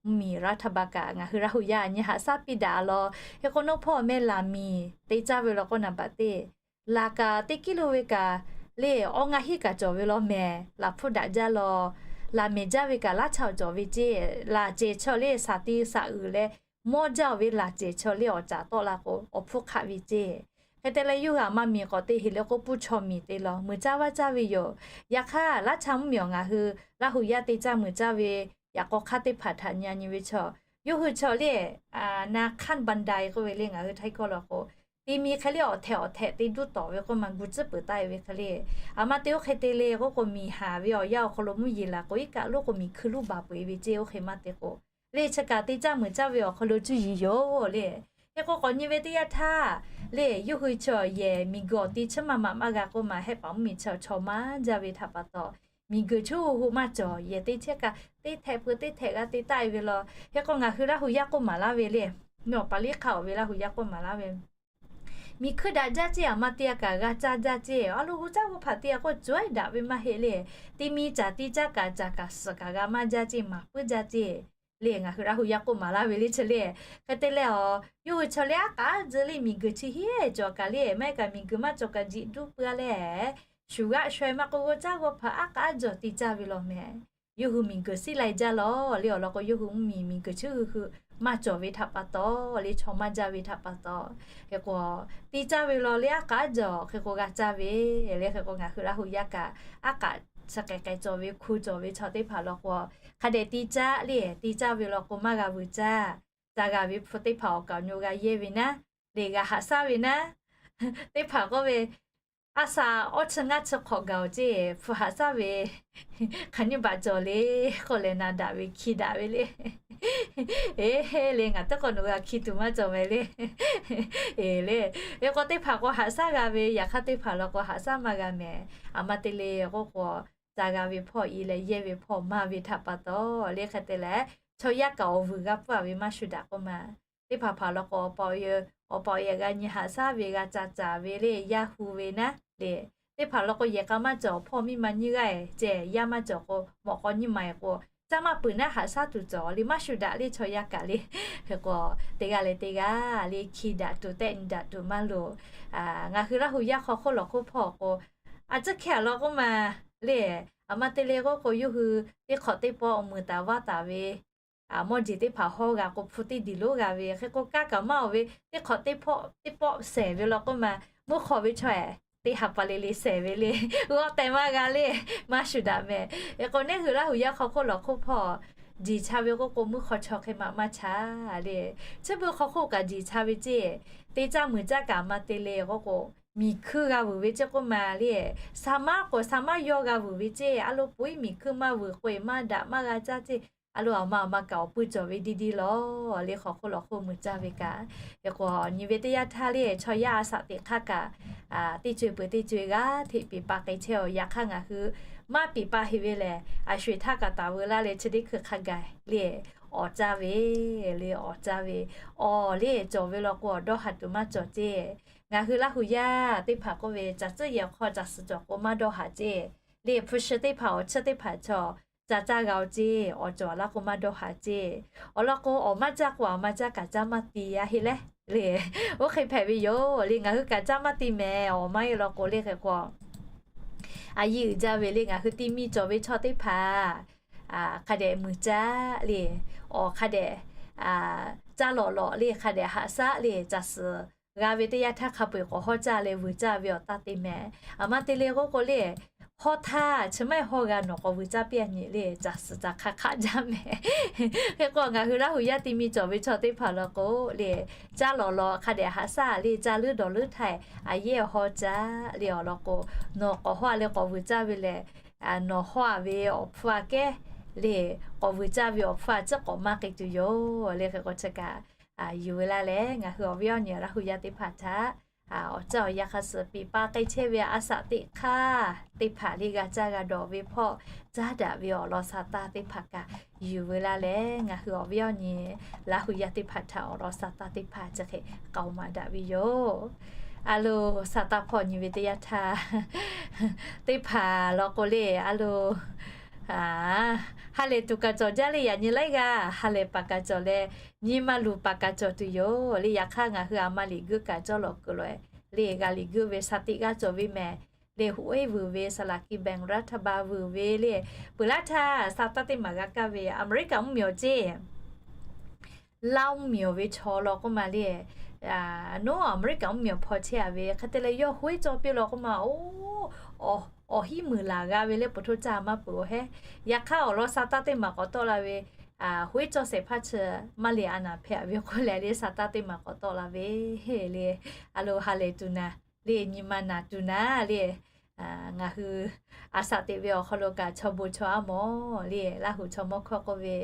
Mvuhˇ miˬ รัฐบาล kaꞈ ngaˬ hui Laˇ huˍ yaˇ nyi haꞈ shaˉ piˇ daꞈ a law. Hk'e k'o nawˬ hpawˇ meh laˬ miˬ te caˇ ve law k'o naˍ baꞈ teˇ laˬ kaꞈ teˇ kiˉ lo ve kaꞈ le awˬ ngaˇ hinˉ kaꞈ cawˬ ve law mehˍ. Laˬ hpfuhˇ daꞈ jaˇ law, laˬ mehˍ jaˇ ve kaꞈ laˇ cha awˬ cawˬ ve ceˇ. Laˬ cehˬ chaw le shaˍ ti shaˍ uiˍ leh mawˇ jaˇ awˬ ve laˬ cehˬ chaw le awˬ caˍ tawˆ la k'o awˬ hpfuhˇ hk'aˆ ve ceˇ. Hk'e te leh yawˇ hui a maˇ miˬ k'awꞈ te heˍ le k'o puˇ chaw miˬ te law muiˬ caˇ vaˇ caˇ ve yoˬ. Yaꞈ hk'aˇ laˇ cha mvuhˇ miˬ awˬ ngaˬ hui Laˇ huˍ yaˇ te caˇ muiˬ caˇ ve yaꞈ k'aw hk'aˇ teˇ hpaˍ htaꞈ nyi a nyi ve chaw, yawˇ hui chaw le อาคารบันได k'oˆ ve le ngaˬ hui Htaiˇ hkawˇ law k'o Te mi hk'e le awˬ htehꞈ awˬ htehꞈ te duˇ tawˍ ve k'oˆ ma gu tcuhˉ peuˬ taˆ e ve hk'e le. Aˬ ma te oˇ hk'e te le k'oˆ k'o, miˬ haˍ ve awˬ yaˇ awˬ hk'aw lo mvuhˇ yeˬ laˬ k'o, iˉ kaˆ lonˉ k'o miˬ hkui luˇ baˬ peu e ve ceˇ. Oˇ hk'e maˇ te k'o, le chi kaꞈ te caˇ muiˬ caˇ ve awˬ hk'aw lo cuˇ yiˍ yoˬ le. Hk'e k'o k'awꞈ nyi ve teˇ yanˇ htaˇ le, yawˇ hui chi awˬ yehˬ miˬ guiˬ awˬ ti chi maˇ maꞈ maˇ g'a k'oˆ ma, hehˆ paˍ mvuhˇmiˬ chi awˬ chaw maˇ jaˇ ve htaꞈ pa taw, miˬ guiˬ chi hu hu maˇ cawˬ. Yehˬ te chehˇ kaꞈ teˇ htehꞈ pui teˇ htehꞈ g'a te taˆ e ve law. Hk'e k'o ngaˬ hui Laˇ hu yaˇ k'oˆ maˍ laˇ ve le, nawˬ paˍ liˇ hk'a awˬ ve Laˇ hu yaˇ k'oˆ maˍ laˇ ve, miˬ hkui daꞈ jaˇ ceˇ, aˬ ma te a kaꞈ g'a caˇ jaˇ ceˇ. A lo g'uˇ caˇ g'uˇ hpaꞈ te a k'o cuˬ a daꞈ ve maˇ heˆ le. Te mi caˍ te caˇ kaꞈ caˍ kaꞈ suhˍ kaꞈ g'a maˇ jaˇ ceˇ, maˍ puiˉ jaˇ ceˇ. Le ngaˬ hui Laˇ hu yaˇ k'oˆ maˍ laˇ ve le chi le. Hk'e te leh a, yawˇ hui chaw le aˉ k'aˉ tcuh le miˬ guiˬ chi heˆ cawˬ kaꞈ le, maˇ heˆ kaꞈ miˬ guiˬ maˇ cawˬ kaꞈ jiꞈ duˇ peuˬ a leh, shuˍ g'aˆ shaweh maˇ k'oˆ g'uˇ caˇ g'uˇ hpaꞈ aˉ k'aˉ jawˬ te caˇ ve law mehˍ. Yawˇ hui miˬ guiˬ siˉ lai jaˇ law le. Awˬ lawn k'o yawˇ hui mvuhˇmiˬ miˬ guiˬ chi hui hui maˇ cawˬ ve htaꞈ pa taw le, chaw maˇ jaˇ ve htaꞈ pa taw. Hk'e k'o te caˇ ve law le aˉ k'aˉ jawˬ hk'e k'o g'a caˇ ve le. Hk'e k'o ngaˬ hui Laˇ hu yaˇ kaꞈ aˉ k'aˉ chi k'ai k'ai cawˬ ve hk'u cawˬ ve chaw teˇ hpaˍ law k'o, hk'a dehꞈ te caˇ le, te caˇ ve law k'o maˇ g'a vuiˬ caˇ. Ca g'a ve hpu teˇ hpaˍ awˬ kaˍ awˬ nyo g'a yehˇ ve naˉ, le g'a haꞈ shaˉ ve naˉ, teˇ hpaˍ k'oˆ ve, a shaꞈ awˇ chi ngaˇ chi hk'awꞈ gaˬ oˬ ceˇ, hpu haꞈ shaˉ ve hk'aˬ nyiˇ baꞈ cawˬ le k'oˆ leh na daꞈ ve, hki daꞈ ve le. Eˬ le, ngaˬ teˇ k'awꞈ nawˬ g'a hki tuˬ maˇ cawˬ mehˍ le. Eˬ le, ve k'o teˇ hpaˍ k'o haꞈ shaˉ g'a ve, yaꞈ hk'aˇ teˇ hpaˍ law k'o haꞈ shaˉ maˇ g'a mehˍ. Aˬ ma te le k'oˆ k'o, ca g'a ve hpawˇ i leh yehˇ ve hpawˇ maˇ ve htaꞈ pa taw le. Hk'e te leh, chaw yaˇ kaꞈ awˬ vuiˬ g'a pfuhˇ a ve maˇ shuˍ daꞈ k'oˆ ma. Teˇ hpaˍ hpaˍ law k'o, awˬ pa awˬ yehˬ g'a nyi haꞈ shaˉ ve, g'a ca caˍ ve le, yaˇ hu ve naˉ le. Teˇ hpaˍ law k'o yehˬ k'a maˇ cawˬ, hpawˇ miˇ ma nyiˇ g'aˇ e ceh, yaˇ maˇ cawˬ k'o, mawꞈ k'aw nyiˇ ma e k'o, caˇ maˇ peuˬ naˉ haꞈ shaˉ tuˬ cawˬ le, maˇ shuˍ daꞈ le chaw yaˇ kaꞈ le. Hk'e k'o, teˇ g'aˇ leh teˇ g'aˇ le hki daꞈ tuˬ tehˆ nyi daꞈ tuˬ maˇ loˍ. Ngaˬ hui Laˇ hu yaˇ hk'aw hk'oˆ lawˬ hk'oˆ hpawˇ k'o, a ciˉ hkehˇ a law k'oˆ ma le. Aˬ ma te le k'oˆ k'o, yawˇ hui teˇ hk'awꞈ teˇ pawˆ awˬ meuˍ taˍ vaˇ taˍ ve mawˇ jeˬ teˇ hpaˍ hawˇ g'a k'o, hpu teˇ diˬ lonˉ g'a ve. Hk'e k'o, kaˇ kaꞈ maˇ awˬ ve teˇ hk'awꞈ teˇ pawˆ teˇ pawˆ shehˍ ve law k'oˆ ma, mvuhˇ hk'aw ve chaw ehˍ teˇ ha pa le le shehˍ ve le, g'awˇ teh maˇ g'a le, maˇ shuˍ daꞈ mehˍ. Hk'e k'o, neˇ hui Laˇ hu yaˇ hk'aw hk'oˆ lawˬ hk'oˆ hpawˇ jeˬ cha ve k'oˆ k'o, mvuhˇ hk'aw chaw hk'e maꞈ maˇ cha le. Chi beuꞈ hk'aw hk'oˆ kaꞈ jeˬ cha ve ceˇ, te caˇ muiˬ caˇ kaꞈ aˬ ma te le k'oˆ k'o, miˬ hkuiˇ g'a vuiˬ ve ceˇ k'oˆ ma le. Sa maˉ k'o sa maˉ yawˇ g'a vuiˬ ve ceˇ. A lo poiˉ miˬ hkuiˇ maˇ vuiˬ k'o e maˇ daꞈ maˇ g'a caˇ ceˇ. A lo aˬ ma aˬ ma kaꞈ awˬ puiˇ cawˬ ve diˇ diˇ law le, hk'aw hk'oˆ lawˬ hk'oˆ muiˬ caˇ ve kaꞈ. Hk'e k'o, nyi ve teˇ yanˇ htaˇ le, chaw yaˇ a shaꞈ teꞈ hk'aˇ kaꞈ teˇ co e peuˬ teˇ co e g'aˇ hteꞈ peꞈ pa k'ai chehˇ aˬ. Yaꞈ hk'aˇ ngaˬ hui maˇ peꞈ pa heˆ ve lehˬ, a sho eˬ htaˇ kaꞈ taˍ veu laˇ leh, chi teˇ hkui hk'a gaˬ le awˬ caˇ ve le, awˬ caˇ ve awˬ le cawˬ ve law k'o, awˬ dawˇ haˍ tuˬ maˇ cawˬ ceˇ. Ngaˬ hui Laˇ hu yaˇ teˇ hpaˍ k'oˆ ve, caˬ tcuhˉ yehˬ hk'aw caˬ suhˍ cawˬ k'o maˇ dawˇ haˍ ceˇ. Le hpu shi teˇ hpaˍ awˬ chiˇ teˇ hpaˍ chaw ca caˇ g'a oˬ ceˇ, awˬ cawˬ laˇ k'o maˇ dawˇ haˍ ceˇ. Awˬ lawn k'o, awˬ maˇ caˇ k'o, aˬ ma caˇ kaꞈ caˇ maˇ ti a heˆ leh le. Oˇ hk'e hpehꞈ ve yoˬ le. Ngaˬ hui kaꞈ caˇ maˇ ti mehˍ, awˬ maˇ heˆ law k'o le. Hk'e k'o, a yiˇ uiˍ jaˇ ve le, ngaˬ hui ti mi cawˬ ve chaw teˇ hpaˍ hk'a dehꞈ muiˬ caˇ le, awˬ hk'a dehꞈ caˇ lawꞈ lawꞈ le, hk'a dehꞈ haꞈ shaˉ le, caˬ suhˍ g'a ve teˇ yanˇ htaˇ hk'a peu eˬ k'awꞈ hawˇ caˇ leh vuiˬ caˇ ve awˬ taˇ te mehˍ. Aˬ ma te le k'oˆ k'o le, hawˇ htaˇ chi maˇ heˆ hawˇ g'a nawˬ k'awꞈ vuiˬ caˇ piˇ a nyi le, caˬ suhˍ caˬ hk'a hk'aˆ jaˇ mehˍ. Hk'e k'o, ngaˬ hui Laˇ hu yaˇ ti mi cawˬ ve chaw teˇ hpaˍ law k'o le, caˇ lawꞈ lawꞈ hk'a dehꞈ haꞈ shaˉ le, caˇ leuˉ dawˬ leuˉ htaˇ a yehˇ hawˇ caˇ le. Awˬ lawn k'o, nawˬ k'awꞈ hawˇ a leh k'awꞈ vuiˬ caˇ ve lehˬ, nawˬ hawˇ a ve awˬ hpfuhˇ a kehˉ le, k'awꞈ vuiˬ caˇ ve awˬ hpfuhˇ a ciˉ k'awꞈ maˇ k'ai tuˬ yoˬ le. Hk'e k'o chi kaꞈ yuˬ ve laˇ leh, ngaˬ hui awˬ viˉ awˬ nyi Laˇ hu yaˇ teˇ hpaˍ htaꞈ awˬ caˇ awˬ yan hk'a suhˍ peꞈ pa k'ai chehˇ ve a shaꞈ teꞈ hk'aˇ teˇ hpaˍ le, g'a caˇ g'a dawˬ ve hpawˇ caˉ daꞈ ve awˬ lawn sa taˇ teˇ hpaˍ kaꞈ yuˬ ve laˇ leh, ngaˬ hui awˬ viˉ awˬ nyi Laˇ hu yaˇ teˇ hpaˍ htaꞈ awˬ lawn sa taˇ teˇ hpaˍ chi hk'e k'aoˍ maˍ daꞈ ve yoˬ. A lo, sa taˇ hpawˇ nyi ve teˇ yanˇ htaˇ teˇ hpaˍ law k'o le, a lo, ha lehˬ tuˬ kaꞈ cawˬ jaˇ le. Yaꞈ nyi laiˉ g'aˇ ha lehˬ paˍ kaꞈ cawˬ leh, nyi ma luˬ paˍ kaꞈ cawˬ tuˬ yoˬ le. Yaꞈ hk'aˇ ngaˬ hui aˬ ma liꞈ guiˇ kaꞈ cawˇ lawꞈ kuiˬ lawꞈ le, g'a liꞈ guiˇ ve shaˍ tiꞈ g'aˇ cawˬ ve mehˍ le. Hoꞈ eˉ vuiˬ ve, saˍ laꞈ ki แบงก์รัฐบาล vuiˬ ve le, peuˬ laˇ htaˇ sa taˇ teˇ maˬ g'a kaˇ ve Aˍmeˍriˆkaꞈ mvuhˇmiˬ awˬ ceˇ, Laˇ mvuhˇmiˬ awˬ ve chaw law k'oˆ ma le. Nawˉ Aˍmeˍriˆkaꞈ mvuhˇmiˬ awˬ hpaw chehˇ a ve hk'e te leh, yawˇ hoꞈ eˉ cawˇ piˇ law k'oˆ ma, oˇ, awˬ hiˉ muiˬ laˬ g'a ve le, po htoˇ caˇ maˇ peuˬ awˬ heˉ. Yaꞈ hk'aˇ awˬ lawn sa taˇ teˇ maˬ k'awꞈ tawˆ la ve hoˉ cawˇ shehˍ hpaˇ chi maˇ lehˬ a naˍ hpehꞈ ve k'oˆ leh le, Saˍtanˍ teˇ maˬ k'awꞈ tawˆ la ve le. A lo ha lehˬ tuˬ naˍ le, nyi ma naˍ tuˬ naˍ le, ngaˬ hui a shaꞈ teꞈ ve awˬ hk'aw lo kaꞈ chaw bon chaw aˉ mawˬ le, Laˇ huˍ chaw mawˇ hkawˇ k'oˆ ve,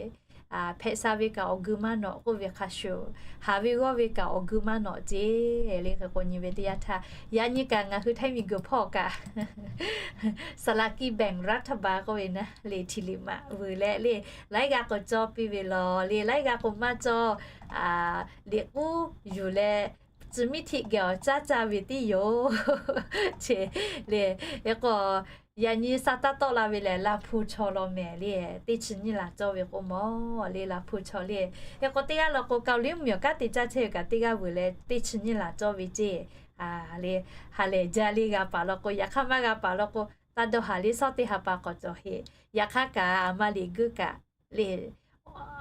hpehꞈ sha ve kaꞈ awˬ geu maˇ nawꞈ k'oˆ ve hk'a shuˍ, haˍ ve g'awˇ ve kaꞈ awˬ geu maˇ nawꞈ ceˇ le. Hk'e k'o nyi ve teˇ yanˇ htaˇ, yaꞈ nyi kaꞈ ngaˬ hui Htaiˇ miˬguiˬ hpawˇ kaꞈ สลากกินแบ่งรัฐบาล k'oˆ ve naˍ le, hti liꞈ maꞈ vuiˬ leh le, laiˉ g'aˇ k'o cawˇ piˇ ve lawˬ le, laiˉ g'aˇ k'o maˇ cawˇ, liꞈ k'uˉ yuˬ leh tcuh miˉ htiˆ geh awˬ caˉ caˇ ve tiˉ yoˬ ce le. Hk'e k'o yaꞈ nyi Saˍtanˍ tawˆ la ve lehˬ, Laˇ hpu chaw law mehˍ le, teˇ chi nyiˇ laˬ cawˇ ve k'o mawˬ le, Laˇ hpu chaw le. Hk'e k'o teˇ g'aˇ law k'o, Kaoˍliˇ mvuhˇmiˬ awˬ kanˉ te caˇ chehˇ ve kaꞈ teˇ g'aˇ vuiˬ leh teˇ chi nyiˇ laˬ cawˇ ve ceˇ le. Ha lehˬ jaˇ le g'a paˍ law k'o, yaꞈ hk'aˇ maˇ g'a paˍ law k'o, taˇ dawˇ haˍ le, shawˉ teˇ ha pa k'awꞈ cawˬ heˆ. Yaꞈ hk'aˇ kaꞈ a ma liꞈ guˇ kaꞈ le,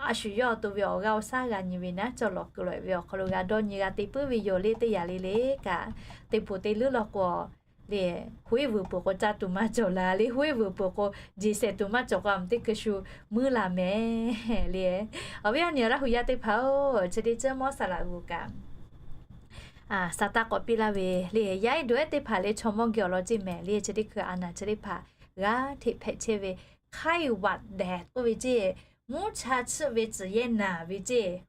a shu yawˇ to ve awˬ g'aˇ awˬ shaˉ g'a nyi ve naˉ, cawˬ lawˬ kuiˬ lawˬ ve awˬ hk'aw lo g'a dawˇ nyi g'a te puiˉ ve yoˬ le. Teˇ yanˇ le le kaꞈ, teˇ poˬ teˇ leuˉ law k'o le, hoˉ vuiˬ peuˬ k'o caˇ tuˬ maˇ cawˬ la le, hoˉ vuiˬ peuˬ k'o jeˬ shehˍ tuˬ maˇ cawˬ k'o, a mvuhˇ teˇ hkui shu muiˉ la mehˍ le. Awˬ viˉ awˬ nyi Laˇ huˍ yaˇ teˇ hpaˍ-oˬ, chi teˇ ceuˬ mawˇ saˍ laꞈ g'uˬ kaꞈ Saˍtanˍ k'awꞈ piˇ laˇ ve le. Yaˇ ehˉ dawˬ ehˉ teˇ hpaˍ le, chaw mawˇ geh awˬ lawn ceˇ mehˍ le, chi teˇ hkui a naˍ chi teˇ hpaˍ g'aˇ hteꞈ hpehꞈ chehˇ ve ไข้หวัดใหญ่ k'oˆ ve ceˇ, mvuhˇ cha chiˆ ve tcuhˬ yehˇ naˬ ve ceˇ,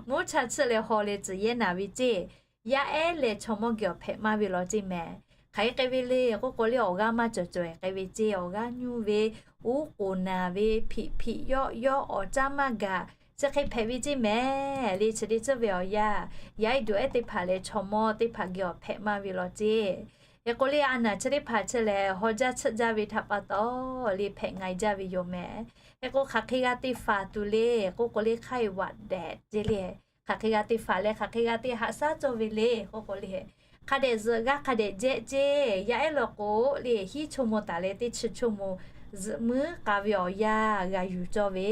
mvuhˇ cha chiˆ leh haw leh tcuhˬ yehˇ naˬ ve ceˇ, yaˇ ehˉ leh chaw mawˇ geh awˬ hpehꞈ maˇ ve law ceˇ mehˍ. Hk'aˬ hk'e k'ai ve le k'oˆ k'o le, awˬ g'aˇ maˇ cawˬ cawˬ-eˬ k'ai ve ceˇ, awˬ g'aˇ nyuˇ ve, uˉ k'oˍ naˬ ve, hpiꞈ hpiꞈ yawˆ yawˆ, awˬ caˇ maˇ gaˬ, chi hk'e hpehꞈ ve ceˇ mehˍ le. Chi teˇ ceuˬ ve awˬ yanˇ, yaˇ ehˉ dawˬ ehˉ teˇ hpaˍ leh chaw mawˇ teˇ hpaˍ geh awˬ hpehꞈ maˇ ve law ceˇ. Hk'e k'o le, a naˍ chi teˇ hpaˍ chi lehˬ haw jaˇ chiˆ jaˇ ve htaꞈ pa taw le hpehꞈ nga jaˇ ve yoˬ mehˍ. Hk'e k'o hk'aˬ hk'e g'a te faˍ tuˬ le k'oˆ k'o le, ไข้หวัดใหญ่ ceˇ le. Hk'aˬ hk'e g'a te faˍ leh hk'aˬ hk'e g'a te haꞈ shaˉ cawˇ ve le k'oˆ k'o le, hk'a dehꞈ zuhꞈ g'aˇ hk'a dehꞈ jehˆ ceˇ. Yaˇ ehˉ law k'o le, hiˉ ชั่วโมง taˍ leh teˇ chi ชั่วโมง zuhꞈ muiˉ k'a ve awˬ yanˇ g'a yuˬ cawˇ ve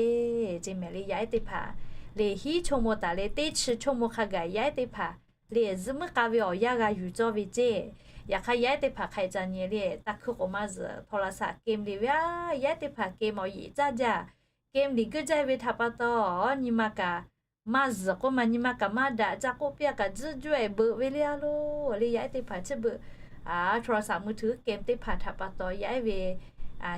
ceˇ mehˍ le. Yaˇ ehˉ teˇ hpaˍ le, hiˉ ชั่วโมง taˍ leh teˇ chi ชั่วโมง hk'a gaˬ yaˇ ehˉ teˇ hpaˍ le zuhꞈ muiˉ k'a ve awˬ yanˇ g'a yuˬ cawˇ ve ceˇ. Yaꞈ hk'aˇ yaˇ ehˉ teˇ hpaˍ hk'a ca nyi le, taˇ hkuiˇ k'oˍ maˇ zuhꞈ, โทรศัพท์ game le ve a, yaˇ ehˉ teˇ hpaˍ game awˬ yeꞈ caˇ jaˇ, game liꞈ guiˇ jaˇ ve htaꞈ pa taw, nyi ma kaꞈ maˇ zuhꞈ k'oˆ ma, nyi ma kaꞈ maˇ daꞈ, ca k'oˆ piˇ a kaꞈ tzuhˇ juˇ-e beuꞈ ve le a lo le. Yaˇ ehˉ teˇ hpaˍ chi beuꞈ โทรศัพท์มือถือ game teˇ hpaˍ htaꞈ pa taw yaˇ ehˉ ve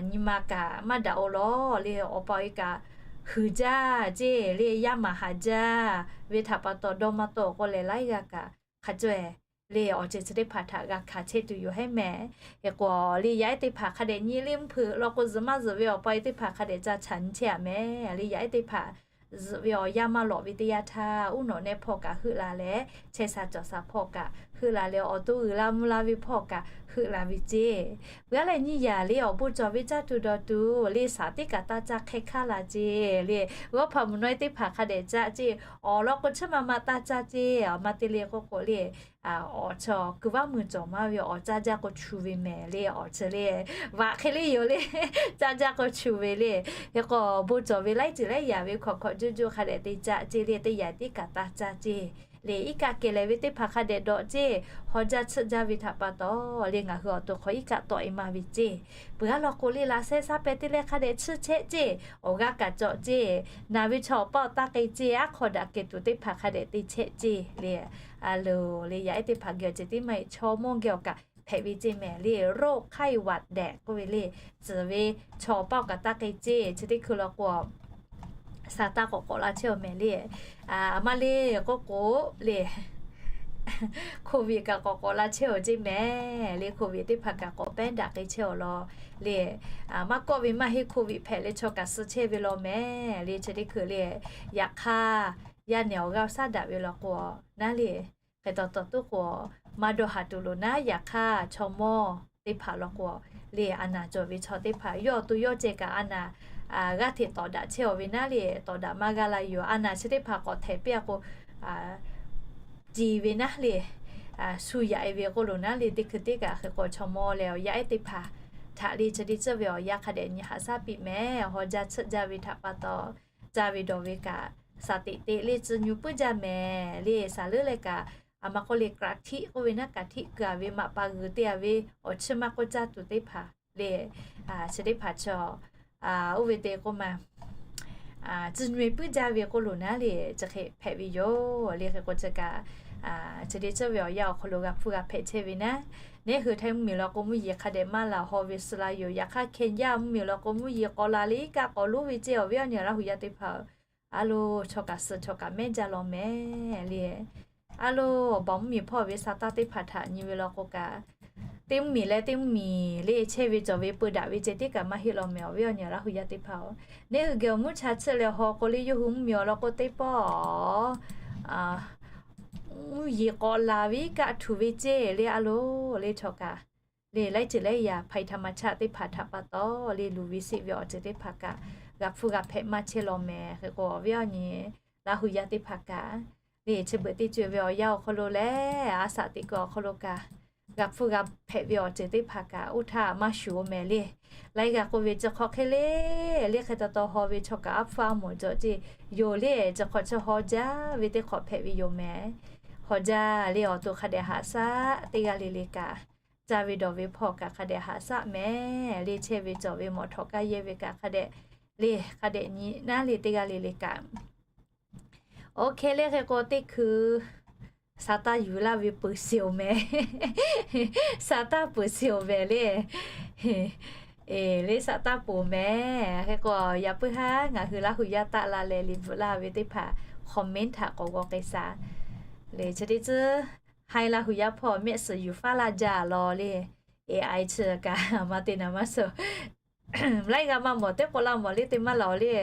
nyi ma kaꞈ maˇ daꞈ-o law le. Awˬ pa awˬ e kaꞈ huiˍ jaˇ ceˇ le, yaˇ maˍ haˍ jaˇ ve htaꞈ pa taw dawˇ maˇ tawˆ k'oˆ leh laiˉ g'aˇ kaꞈ hk'a caweh le awˬ ceuˬ chi teˇ hpaˍ htaꞈ g'a hkanˍ chehˇ tuˬ yoˬ hehˉ mehˍ. Hk'e k'o le, yaˇ ehˉ teˇ hpaˍ hk'a dehꞈ nyi le, mvuhˇ hpeuꞈ law k'o zuhꞈ maˇ zuhꞈ ve awˬ pa awˬ e teˇ hpaˍ hk'a dehꞈ ca chaꞈ nyi chehˇ a mehˍ le. Yaˇ ehˉ teˇ hpaˍ zuhꞈ ve awˬ yanˇ maˇ lawꞈ ve teˇ yanˇ htaˇ, uˉ nawꞈ nehˆ hpawˇ kaꞈ heuˆ la leh, chehˇ sha cawˬ sha hpawˇ kaꞈ heuˆ la leh, awˬ to uiˍ la mvuh la ve hpawˇ kaꞈ heuˆ la ve ceˇ. Peuˬ a leh nyiˇ yaꞈ le, awˬ bon cawˬ ve caˇ tuˬ dawˬ tuˬ le, shaˍ teˇ kaꞈ taˇ caˇ hk'e hk'aˇ la ceˇ le. G'awˇ hpaꞈ mvuhˬ nawˉ teˇ hpaˍ hk'a dehꞈ caˇ ceˇ, awˬ lawn k'o chi ma ma taˇ caˇ ceˇ. Awˬ ma te le k'oˆ k'o le, awˬ chi kuiˬ vaˇ mui cawˬ maˇ ve awˬ caˇ jaˇ k'o chu ve mehˍ le. Awˬ chi le vaꞈ hk'e le yoˬ le, caˇ jaˇ k'o chu ve le. Hk'e k'o bon cawˬ ve laiˉ ceuˬ laiˉ yaꞈ ve hkawꞈ hkawꞈ juˇ juˇ hk'a dehꞈ te caˇ ceˇ le, teˇ yaꞈ teˇ kaꞈ taˇ caˇ ceˇ le. Iˉ kaˆ kehˬ lehˬ ve teˇ hpaˍ hk'a dehꞈ dawꞈ ceˇ, haw jaˇ chiˆ jaˇ ve htaꞈ pa taw le, ngaˬ hui awˬ to hk'aw iˉ kaˆ tawˆ-e maˇ ve ceˇ. Peuˬ a law k'o le, laꞈ sheh shaˉ pehˍ teˇ leh hk'a dehꞈ chiˇ chehˆ ceˇ, awˬ g'aˇ kaꞈ cawˬ ceˇ, naˬ ve chaw awˬ paˇ awˬ taˇ k'e ceˇ, aˉ hk'aw daꞈ kehˬ tuˬ teˇ hpaˍ hk'a dehꞈ te chehˆ ceˇ le. A loˍ le, yaˇ ehˉ teˇ hpaˍ geh awˬ ceuˬ teˇ maˇ heˆ, chaw mawˇ geh awˬ kaꞈ hpehꞈ ve ceˇ mehˍ le. โรคไข้หวัดใหญ่ k'oˆ ve le, tcuhˍ ve chaw awˬ paˇ awˬ kaꞈ taˇ k'e ceˇ, chi teˇ hkui law k'o Saˍtanˍ k'awꞈ k'awꞈ la chehˇ-oˬ mehˍ le. Maˇ le k'oˆ k'o le, โควิด kaꞈ k'awꞈ k'awꞈ la chehˇ-oˬ ceˇ mehˍ le. โควิด teˇ hpaˍ kaꞈ k'awꞈ pehˉ daꞈ k'e chehˇ-oˬ law le. Maˇ kawˆ ve maˇ heˆ, โควิด hpehꞈ leh chaw kaꞈ suh chehˇ ve law mehˍ le. Chi teˇ hkui le, yaꞈ hk'aˇ yaˇ nehˬ awˬ g'aˇ awˬ shaˉ daꞈ ve law k'o naˉ le, hk'e taw taw tuˉ k'o maˇ dawˇ haˍ tuˬ loˬ naˉ. Yaꞈ hk'aˇ chaw mawˇ teˇ hpaˍ law k'o le, a naˍ cawˬ ve chaw teˇ hpaˍ yawˇ awˬ to yawˇ ceh kaꞈ a naˍ g'aˇ hteꞈ tawˍ daꞈ chehˇ-oˬ ve naˉ le, tawˍ daꞈ maˇ g'a la yoˬ. A naˍ chi teˇ hpaˍ k'awꞈ htehꞈ piˇ a k'o, ceˬ ve naˉ le, shu yaꞈ-e ve k'oˆ loˬ naˉ le. Teˇ hkui teˇ kaꞈ hk'e k'o chaw mawˇ leh awˬ yaˇ ehˉ teˇ hpaˍ htaꞈ le chi teˇ ceuˬ ve awˬ yanˇ hk'a dehꞈ nyi haꞈ shaˉ piˇ mehˍ. Haw jaˇ chiˆ jaˇ ve htaꞈ pa taw, caˇ ve dawˬ ve kaꞈ shaˍ teꞈ teꞈ le tcuh nyu puiˉ jaˇ mehˍ le. Shaˍ leuˉ leh kaꞈ a ma k'oˆ le, กะทิ k'oˆ ve naˉ, กะทิ keu-a ve maꞈ pa g'uiˬ te-a ve awˬ chi maˇ k'oˆ caˇ tuˬ teˇ hpaˍ le, chi teˇ hpaˍ chi oˇ ve te k'oˆ ma tcuh nyi puiˉ jaˇ ve k'oˆ loˬ naˉ le, chi hk'e hpehꞈ ve yoˬ le. Hk'e k'o chi kaꞈ, chi teˇ ceuˬ ve awˬ yanˇ awˬ hk'aw lo g'a hpfuhˇ g'a hpehꞈ chehˇ ve naˉ. Neˇ hui htaˇ mvuhˇmiˬ law k'o mvuhˇ yeˬ hk'a dehꞈ maˇ laˬ haw ve suh la yoˬ. Yaꞈ hk'aˇ Kenya mvuhˇmiˬ law k'o mvuhˇ yeˬ k'aw la le kaꞈ k'awꞈ lonˉ ve ceˇ awˬ viˉ awˬ nyi Laˇ hu yaˇ teˇ hpaˍ-oˬ, a lo, chaw kaꞈ suh chaw kaꞈ mehˉ jaˇ law mehˍ le. A lo, awˬ baˬ mvuhˇmiˬ hpawˇ ve sa taˇ teˇ hpaˍ htaꞈ nyi ve law k'o kaꞈ, teˇ mvuhˇmiˬ leh teˇ mvuhˇmiˬ le chehˇ ve cawˬ ve peu daꞈ ve ceh tiˉ kaꞈ maˇ heˆ law mehˍ awˬ viˉ awˬ nyi Laˇ hu yaˇ teˇ hpaˍ-oˬ. Neˇ hui geh awˬ mvuhˇ cha tsuhˇ leh haw k'o le yawˇ hui mvuhˇmiˬ awˬ lawn k'o teˇ pawˆ mvuhˇ yeˬ k'aw la ve kaꞈ htuꞈ ve ceˇ le a lo, le chaw kaꞈ le laiˉ ceuˬ laiˉ yaꞈ hpaˍ htaꞈ maˇ chaꞈ teˇ hpaˍ htaꞈ pa taw le luˬ ve seˆ ve awˬ ceuˬ teˇ hpaˍ kaꞈ g'a hpfuhˇ g'a hpehꞈ maˇ chehˇ law mehˍ. Hk'e k'o awˬ viˉ awˬ nyi Laˇ hu yaˇ teˇ hpaˍ kaꞈ le chi beuꞈ teˇ ceuˬ ve awˬ yanˇ awˬ hk'aw lo lehˬ, a shaꞈ teꞈ kuiˬ awˬ hk'aw lo kaꞈ g'a hpfuhˇ g'a hpehꞈ ve awˬ ceuˬ teˇ hpaˍ kaꞈ oˇ htaˇ maˇ shuˍ-oˬ mehˍ le. Laiˉ g'a k'oˆ ve chi hk'aw hk'e le, le hk'e taw taw haw ve chaw kaꞈ aˉ hpfuhˇ aˉ mawˬ jaw ceˇ yoˬ le. Chi hk'aw chi haw jaˇ ve teˇ hk'awꞈ hpehꞈ ve yoˬ mehˍ. Haw jaˇ le awˬ to hk'a dehꞈ haꞈ shaˆ teˇ g'aˇ le le kaꞈ, caˇ ve dawˬ ve hpawˇ kaꞈ hk'a dehꞈ haꞈ shaˆ mehˍ le. Chehˇ ve cawˬ ve mawꞈ htawꞈ kaˇ yehˇ ve kaꞈ hk'a dehꞈ le hk'a dehꞈ nyi naˉ le teˇ g'aˇ le le kaꞈ. Oˇ hk'e le hk'e k'o teˇ hkui sa taˇ yuˬ laˇ ve peuˬ sheˍ-oˬ mehˍ. Sa taˇ peuˬ sheˍ-oˬ mehˍ le. Le sa taˇ peuˬ mehˍ. Hk'e k'o yaꞈ puiˉ haˉ ngaˬ hui Laˇ hu yaˇ taˆ la leh liꞈ bvuhꞈ laˇ ve teˇ hpaˍ comment htaꞈ k'awꞈ g'aw k'ai shaˍ. Le chi teˇ ceuˬ haiˉ Laˇ hu yaˇ hpawˇ mehˆ suhˍ yuˬ faˉ laˇ jaˇ law le. A I chi kaꞈ maˇ te naˍ maˇ suh laiˉ g'a maˇ mawˬ teˇ k'o laˇ mawˬ le te maˇ laˬ le.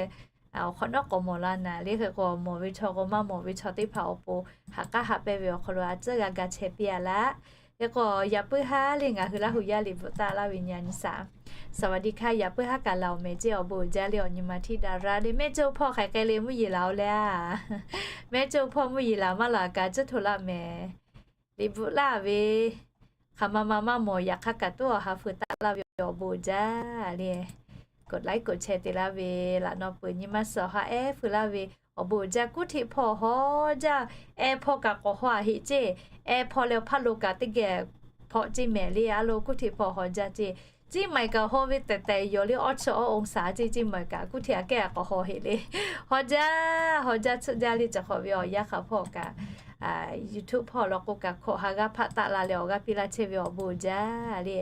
Awˬ hk'awꞈ nawˉ k'awꞈ mawˬ la naˍ le. Hk'e k'o mawˬ ve chaw k'o maˇ mawˬ ve chaw teˇ hpaˍ awˬ pon ha k'aˉ haꞈ pehnˇ ve awˬ hk'aw lo a tcuhˉ g'a ga chehˇ piˇ-a laˇ. Hk'e k'o yaꞈ puiˉ haˉ le ngaˬ hui Laˇ hu yaˇ liꞈ bvuhꞈ taˆ laˇ ve nyi a nyi shaˍ. สวัสดีค่ะ yaꞈ puiˉ haˉ kaꞈ laˬ-oˬ mehˍ ceˇ awˬ bon uiˍ jaˇ le awˬ nyi ma htiˇ daꞈ ra le mehˆ ceuˬ hpawˇ hk'aˬ hk'e le mvuhˇ yeˬ laˬ-oˬ le a. Mehˆ ceuˬ hpawˇ mvuhˇ yeˬ laˬ maˇ laˬ kaꞈ cuˉ hto laˇ mehˍ. Liꞈ bvuhꞈ laˇ ve hk'aˬ ma ma maˇ mawˬ yaꞈ hk'aˇ kaꞈ tuˉ awˬ ha feu taˆ laˇ ve awˬ bon uiˍ jaˇ le. กดไลค์ กดแชร์ te laˇ ve laꞈ naw peuˬ nyi ma suhˍ awˬ ha ehˉ feu laˇ ve awˬ bon uiˍ jaˇ. Kuˉ hteꞈ hpawˇ haw jaˇ. Ehˉ hpawˇ kaꞈ k'awꞈ haw-a heˆ ceˇ. Ehˉ hpawˇ leh hpaˇ lo kaꞈ teˇ geh hpawꞈ ceˇ mehˍ le a lo kuˉ hteꞈ hpawˇ haw jaˇ ceˇ. Ceˇ maiˍ kaꞈ haw ve tehˬ tehˬ yoˬ le awˇ chi awˇ องศา ceˇ ceˇ maiˍ kaꞈ kuˉ hteꞈ aꞈ kehˉ k'awꞈ haw heˆ le. Haw jaˇ haw jaˇ tsuhˆ jaˇ le. Chi hk'awꞈ ve awˬ yanˇ hk'aˬ hpawˇ kaꞈ YouTube hpawˇ law k'o kaꞈ hkawꞈ ha g'aˇ hpaˆ taˆ la leh awˬ g'aˇ piˇ laˇ chehˇ ve awˬ bon uiˍ jaˇ le.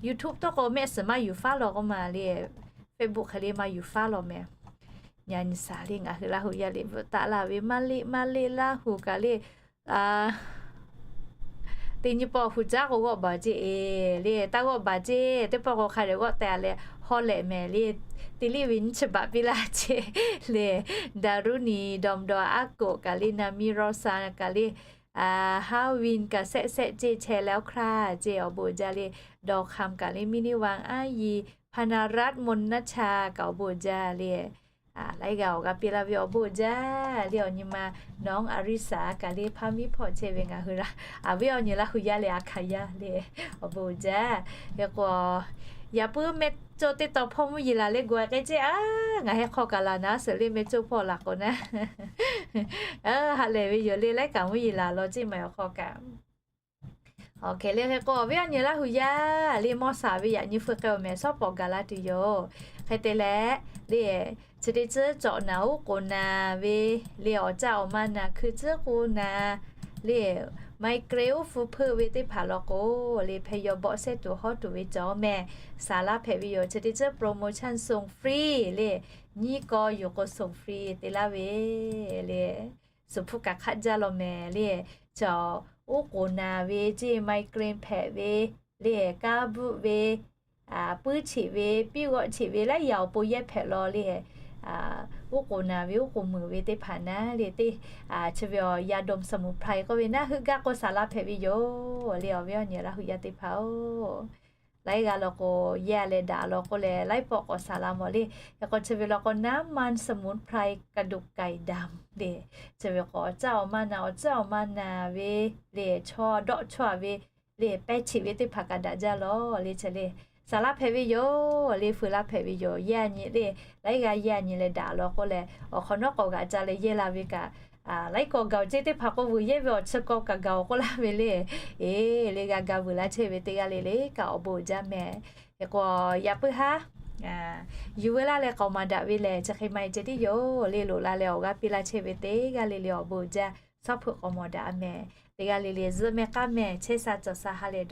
YouTube tawˇ k'o mehˆ suhˍ maˇ yuˬ faˉ law k'oˆ ma le. Facebook hk'e le maˇ yuˬ faˉ law mehˍ. Nyi a nyi shaˍ le ngaˬ hui Laˇ hu yaˇ liꞈ bvuhꞈ taˆ laˇ ve maˇ leˆ maˇ leˆ Laˇ hu kaꞈ le teˇ nyi paw hu caˉ k'o g'awˆ baˬ ceˇ e le taˇ g'awˆ baˬ ceˇ. Teˇ pawˆ k'o hk'a dehꞈ g'awˆ teh-a leh hawˉ lehꞈ mehˍ le. Te liˇ ve nyiˇ chi baꞈ piˇ laˇ ceˇ le. Daˍruˇniˍ, Dawˬ mvuh dawˬ aˉ koꞈ kaꞈ le, Naˍmiˇ Rawˇsaˍ kaꞈ le, Haˉ Win kaꞈ shehˆ shehˆ ceˇ chehˇ leh awˬ hk'aˇ ceˇ awˬ bon uiˍ jaˇ le. Dawˬ hk'aˬ kaꞈ le, Miˇniˆ Vaˍ Aˉ Yiˍ, Hpaˍnaˍraˆ Monˍnaˆ Cha kaꞈ awˬ bon uiˍ jaˇ le. Laiˉ g'aˇ awˬ g'aˇ piˇ laˇ ve awˬ bon uiˍ jaˇ le. Awˬ nyi ma nawˉ Aˍriˆsaˍ kaꞈ le hpaˇ miˇ hpawˇ chehˇ ve ngaˬ hui la, a viˉ awˬ nyi Laˇ hu yaˇ leh a hkanˍ yaˇ le awˬ bon uiˍ jaˇ. Hk'e k'o yaꞈ puiˉ mehˆ cawˇ teˇ taw hpawˇ mvuhˇ yeˬ laˬ leh gawˬ k'ai ceˇ a. Ngaˬ hui hk'aw kaꞈ laˬ naˉ suhˍ le mehˆ cawˇ hpawˇ laˬ k'o naˉ ha lehˬ ve yoˬ le. Laiˉ kaꞈ mvuhˇ yeˬ laˬ law ceˇ maiˍ awˬ hk'aw kaꞈ. Awˬ hk'e le hk'e k'o awˬ viˉ awˬ nyi Laˇ hu yaˇ le mawˇ shaˍ ve yaꞈ nyi feu k'ai-oˬ mehˍ shawˉ pawˍ gaˬ laˇ tuˬ yoˬ. Hk'e te leh le chi teˇ ceuˬ cawꞈ naˍ uˉ k'oˍ naˍ ve le awˬ caˇ awˬ ma naˍ hkui tcuhˉ k'o naˍ le migraine uˉ hpu hpeuˆ ve teˇ hpaˍ law k'o le hpeh yaw bawˆ sehˉ tuˬ hawˉ tuˬ ve cawˬ mehˍ. Saˍ laˇ hpehꞈ ve yoˬ. Chi teˇ ceuˬ promotion ส่งฟรี le nyiˇ kaw yuˬ k'o ส่งฟรี te laˇ ve le. Suhˍ hpu kaꞈ hk'aˆ jaˇ law mehˍ le. Chaw uˉ k'oˍ naˍ ve ceˇ, migraine hpehꞈ ve le, kaˇ bvuhˆ ve, puiˉ cheꞈ ve, piˇ g'awˆ cheꞈ ve laiˉ yaꞈ awˬ pon yehˇ hpehꞈ law le. Uˉ k'oˍ naˍ ve uˉ k'oˍ muiˬ ve teˇ hpaˍ naˉ le teˇ chi ve awˬ ยาดมสมุนไพร k'oˆ ve naˉ heuˆ gaˇ k'o saˍ laˇ hpehꞈ ve yoˬ le awˬ viˉ awˬ nyi Laˇ hu yaˇ teˇ hpaˍ-oˬ. Laiˉ g'aˇ law k'o yehˇ leh daꞈ law k'oˆ leh laiˉ pawˆ k'awꞈ saˍ laˇ mawˬ le. Hk'e k'o chi ve law k'o น้ำมันสมุนไพรกระดูกไก่ดำ le. Chi ve k'o awˬ caˇ awˬ ma naˍ awˬ caˇ awˬ ma naˍ ve le chaw dawˆ chawˇ ve le pehˇ cheꞈ ve teˇ hpaˍ kaꞈ daꞈ jaˇ law le chi le. Saˍ laˇ hpehꞈ ve yoˬ le, feu laˇ hpehꞈ ve yoˬ. Yehˇ nyi le, laiˉ g'aˇ yehˇ nyi leh daꞈ law k'oˆ leh awˬ hk'awꞈ nawˉ k'awꞈ g'aꞈ ca leh yehˇ la ve kaꞈ, laiˉ k'awꞈ gaˬ-oˬ ceˇ teˇ hpaˍ k'o vuiˬ yehˇ ve awˬ chi k'awꞈ kaꞈ gaˬ-oˬ k'oˆ laˇ ve le. Eˬ le g'a ga vuiˬ laˇ chehˇ ve teˇ g'aˇ le le kaꞈ awˬ bon uiˍ jaˇ mehˍ. Hk'e k'o yaꞈ puiˉ haˉ yuˬ veu laˇ leh k'awꞈ maˍ daꞈ ve lehˬ, chi hk'e maˇ heˆ ceh tiˉ yoˬ. Le loꞈ la leh awˬ g'aˇ piˇ laˇ chehˇ ve teˇ g'aˇ le le awˬ bon jaˇ, shaˉ hpeuꞈ k'awꞈ mawˬ daꞈ a mehˍ. Teˇ g'aˇ le le zuhˆ meh k'aˉ meh chehˇ sha cawˬ sha ha lehˬ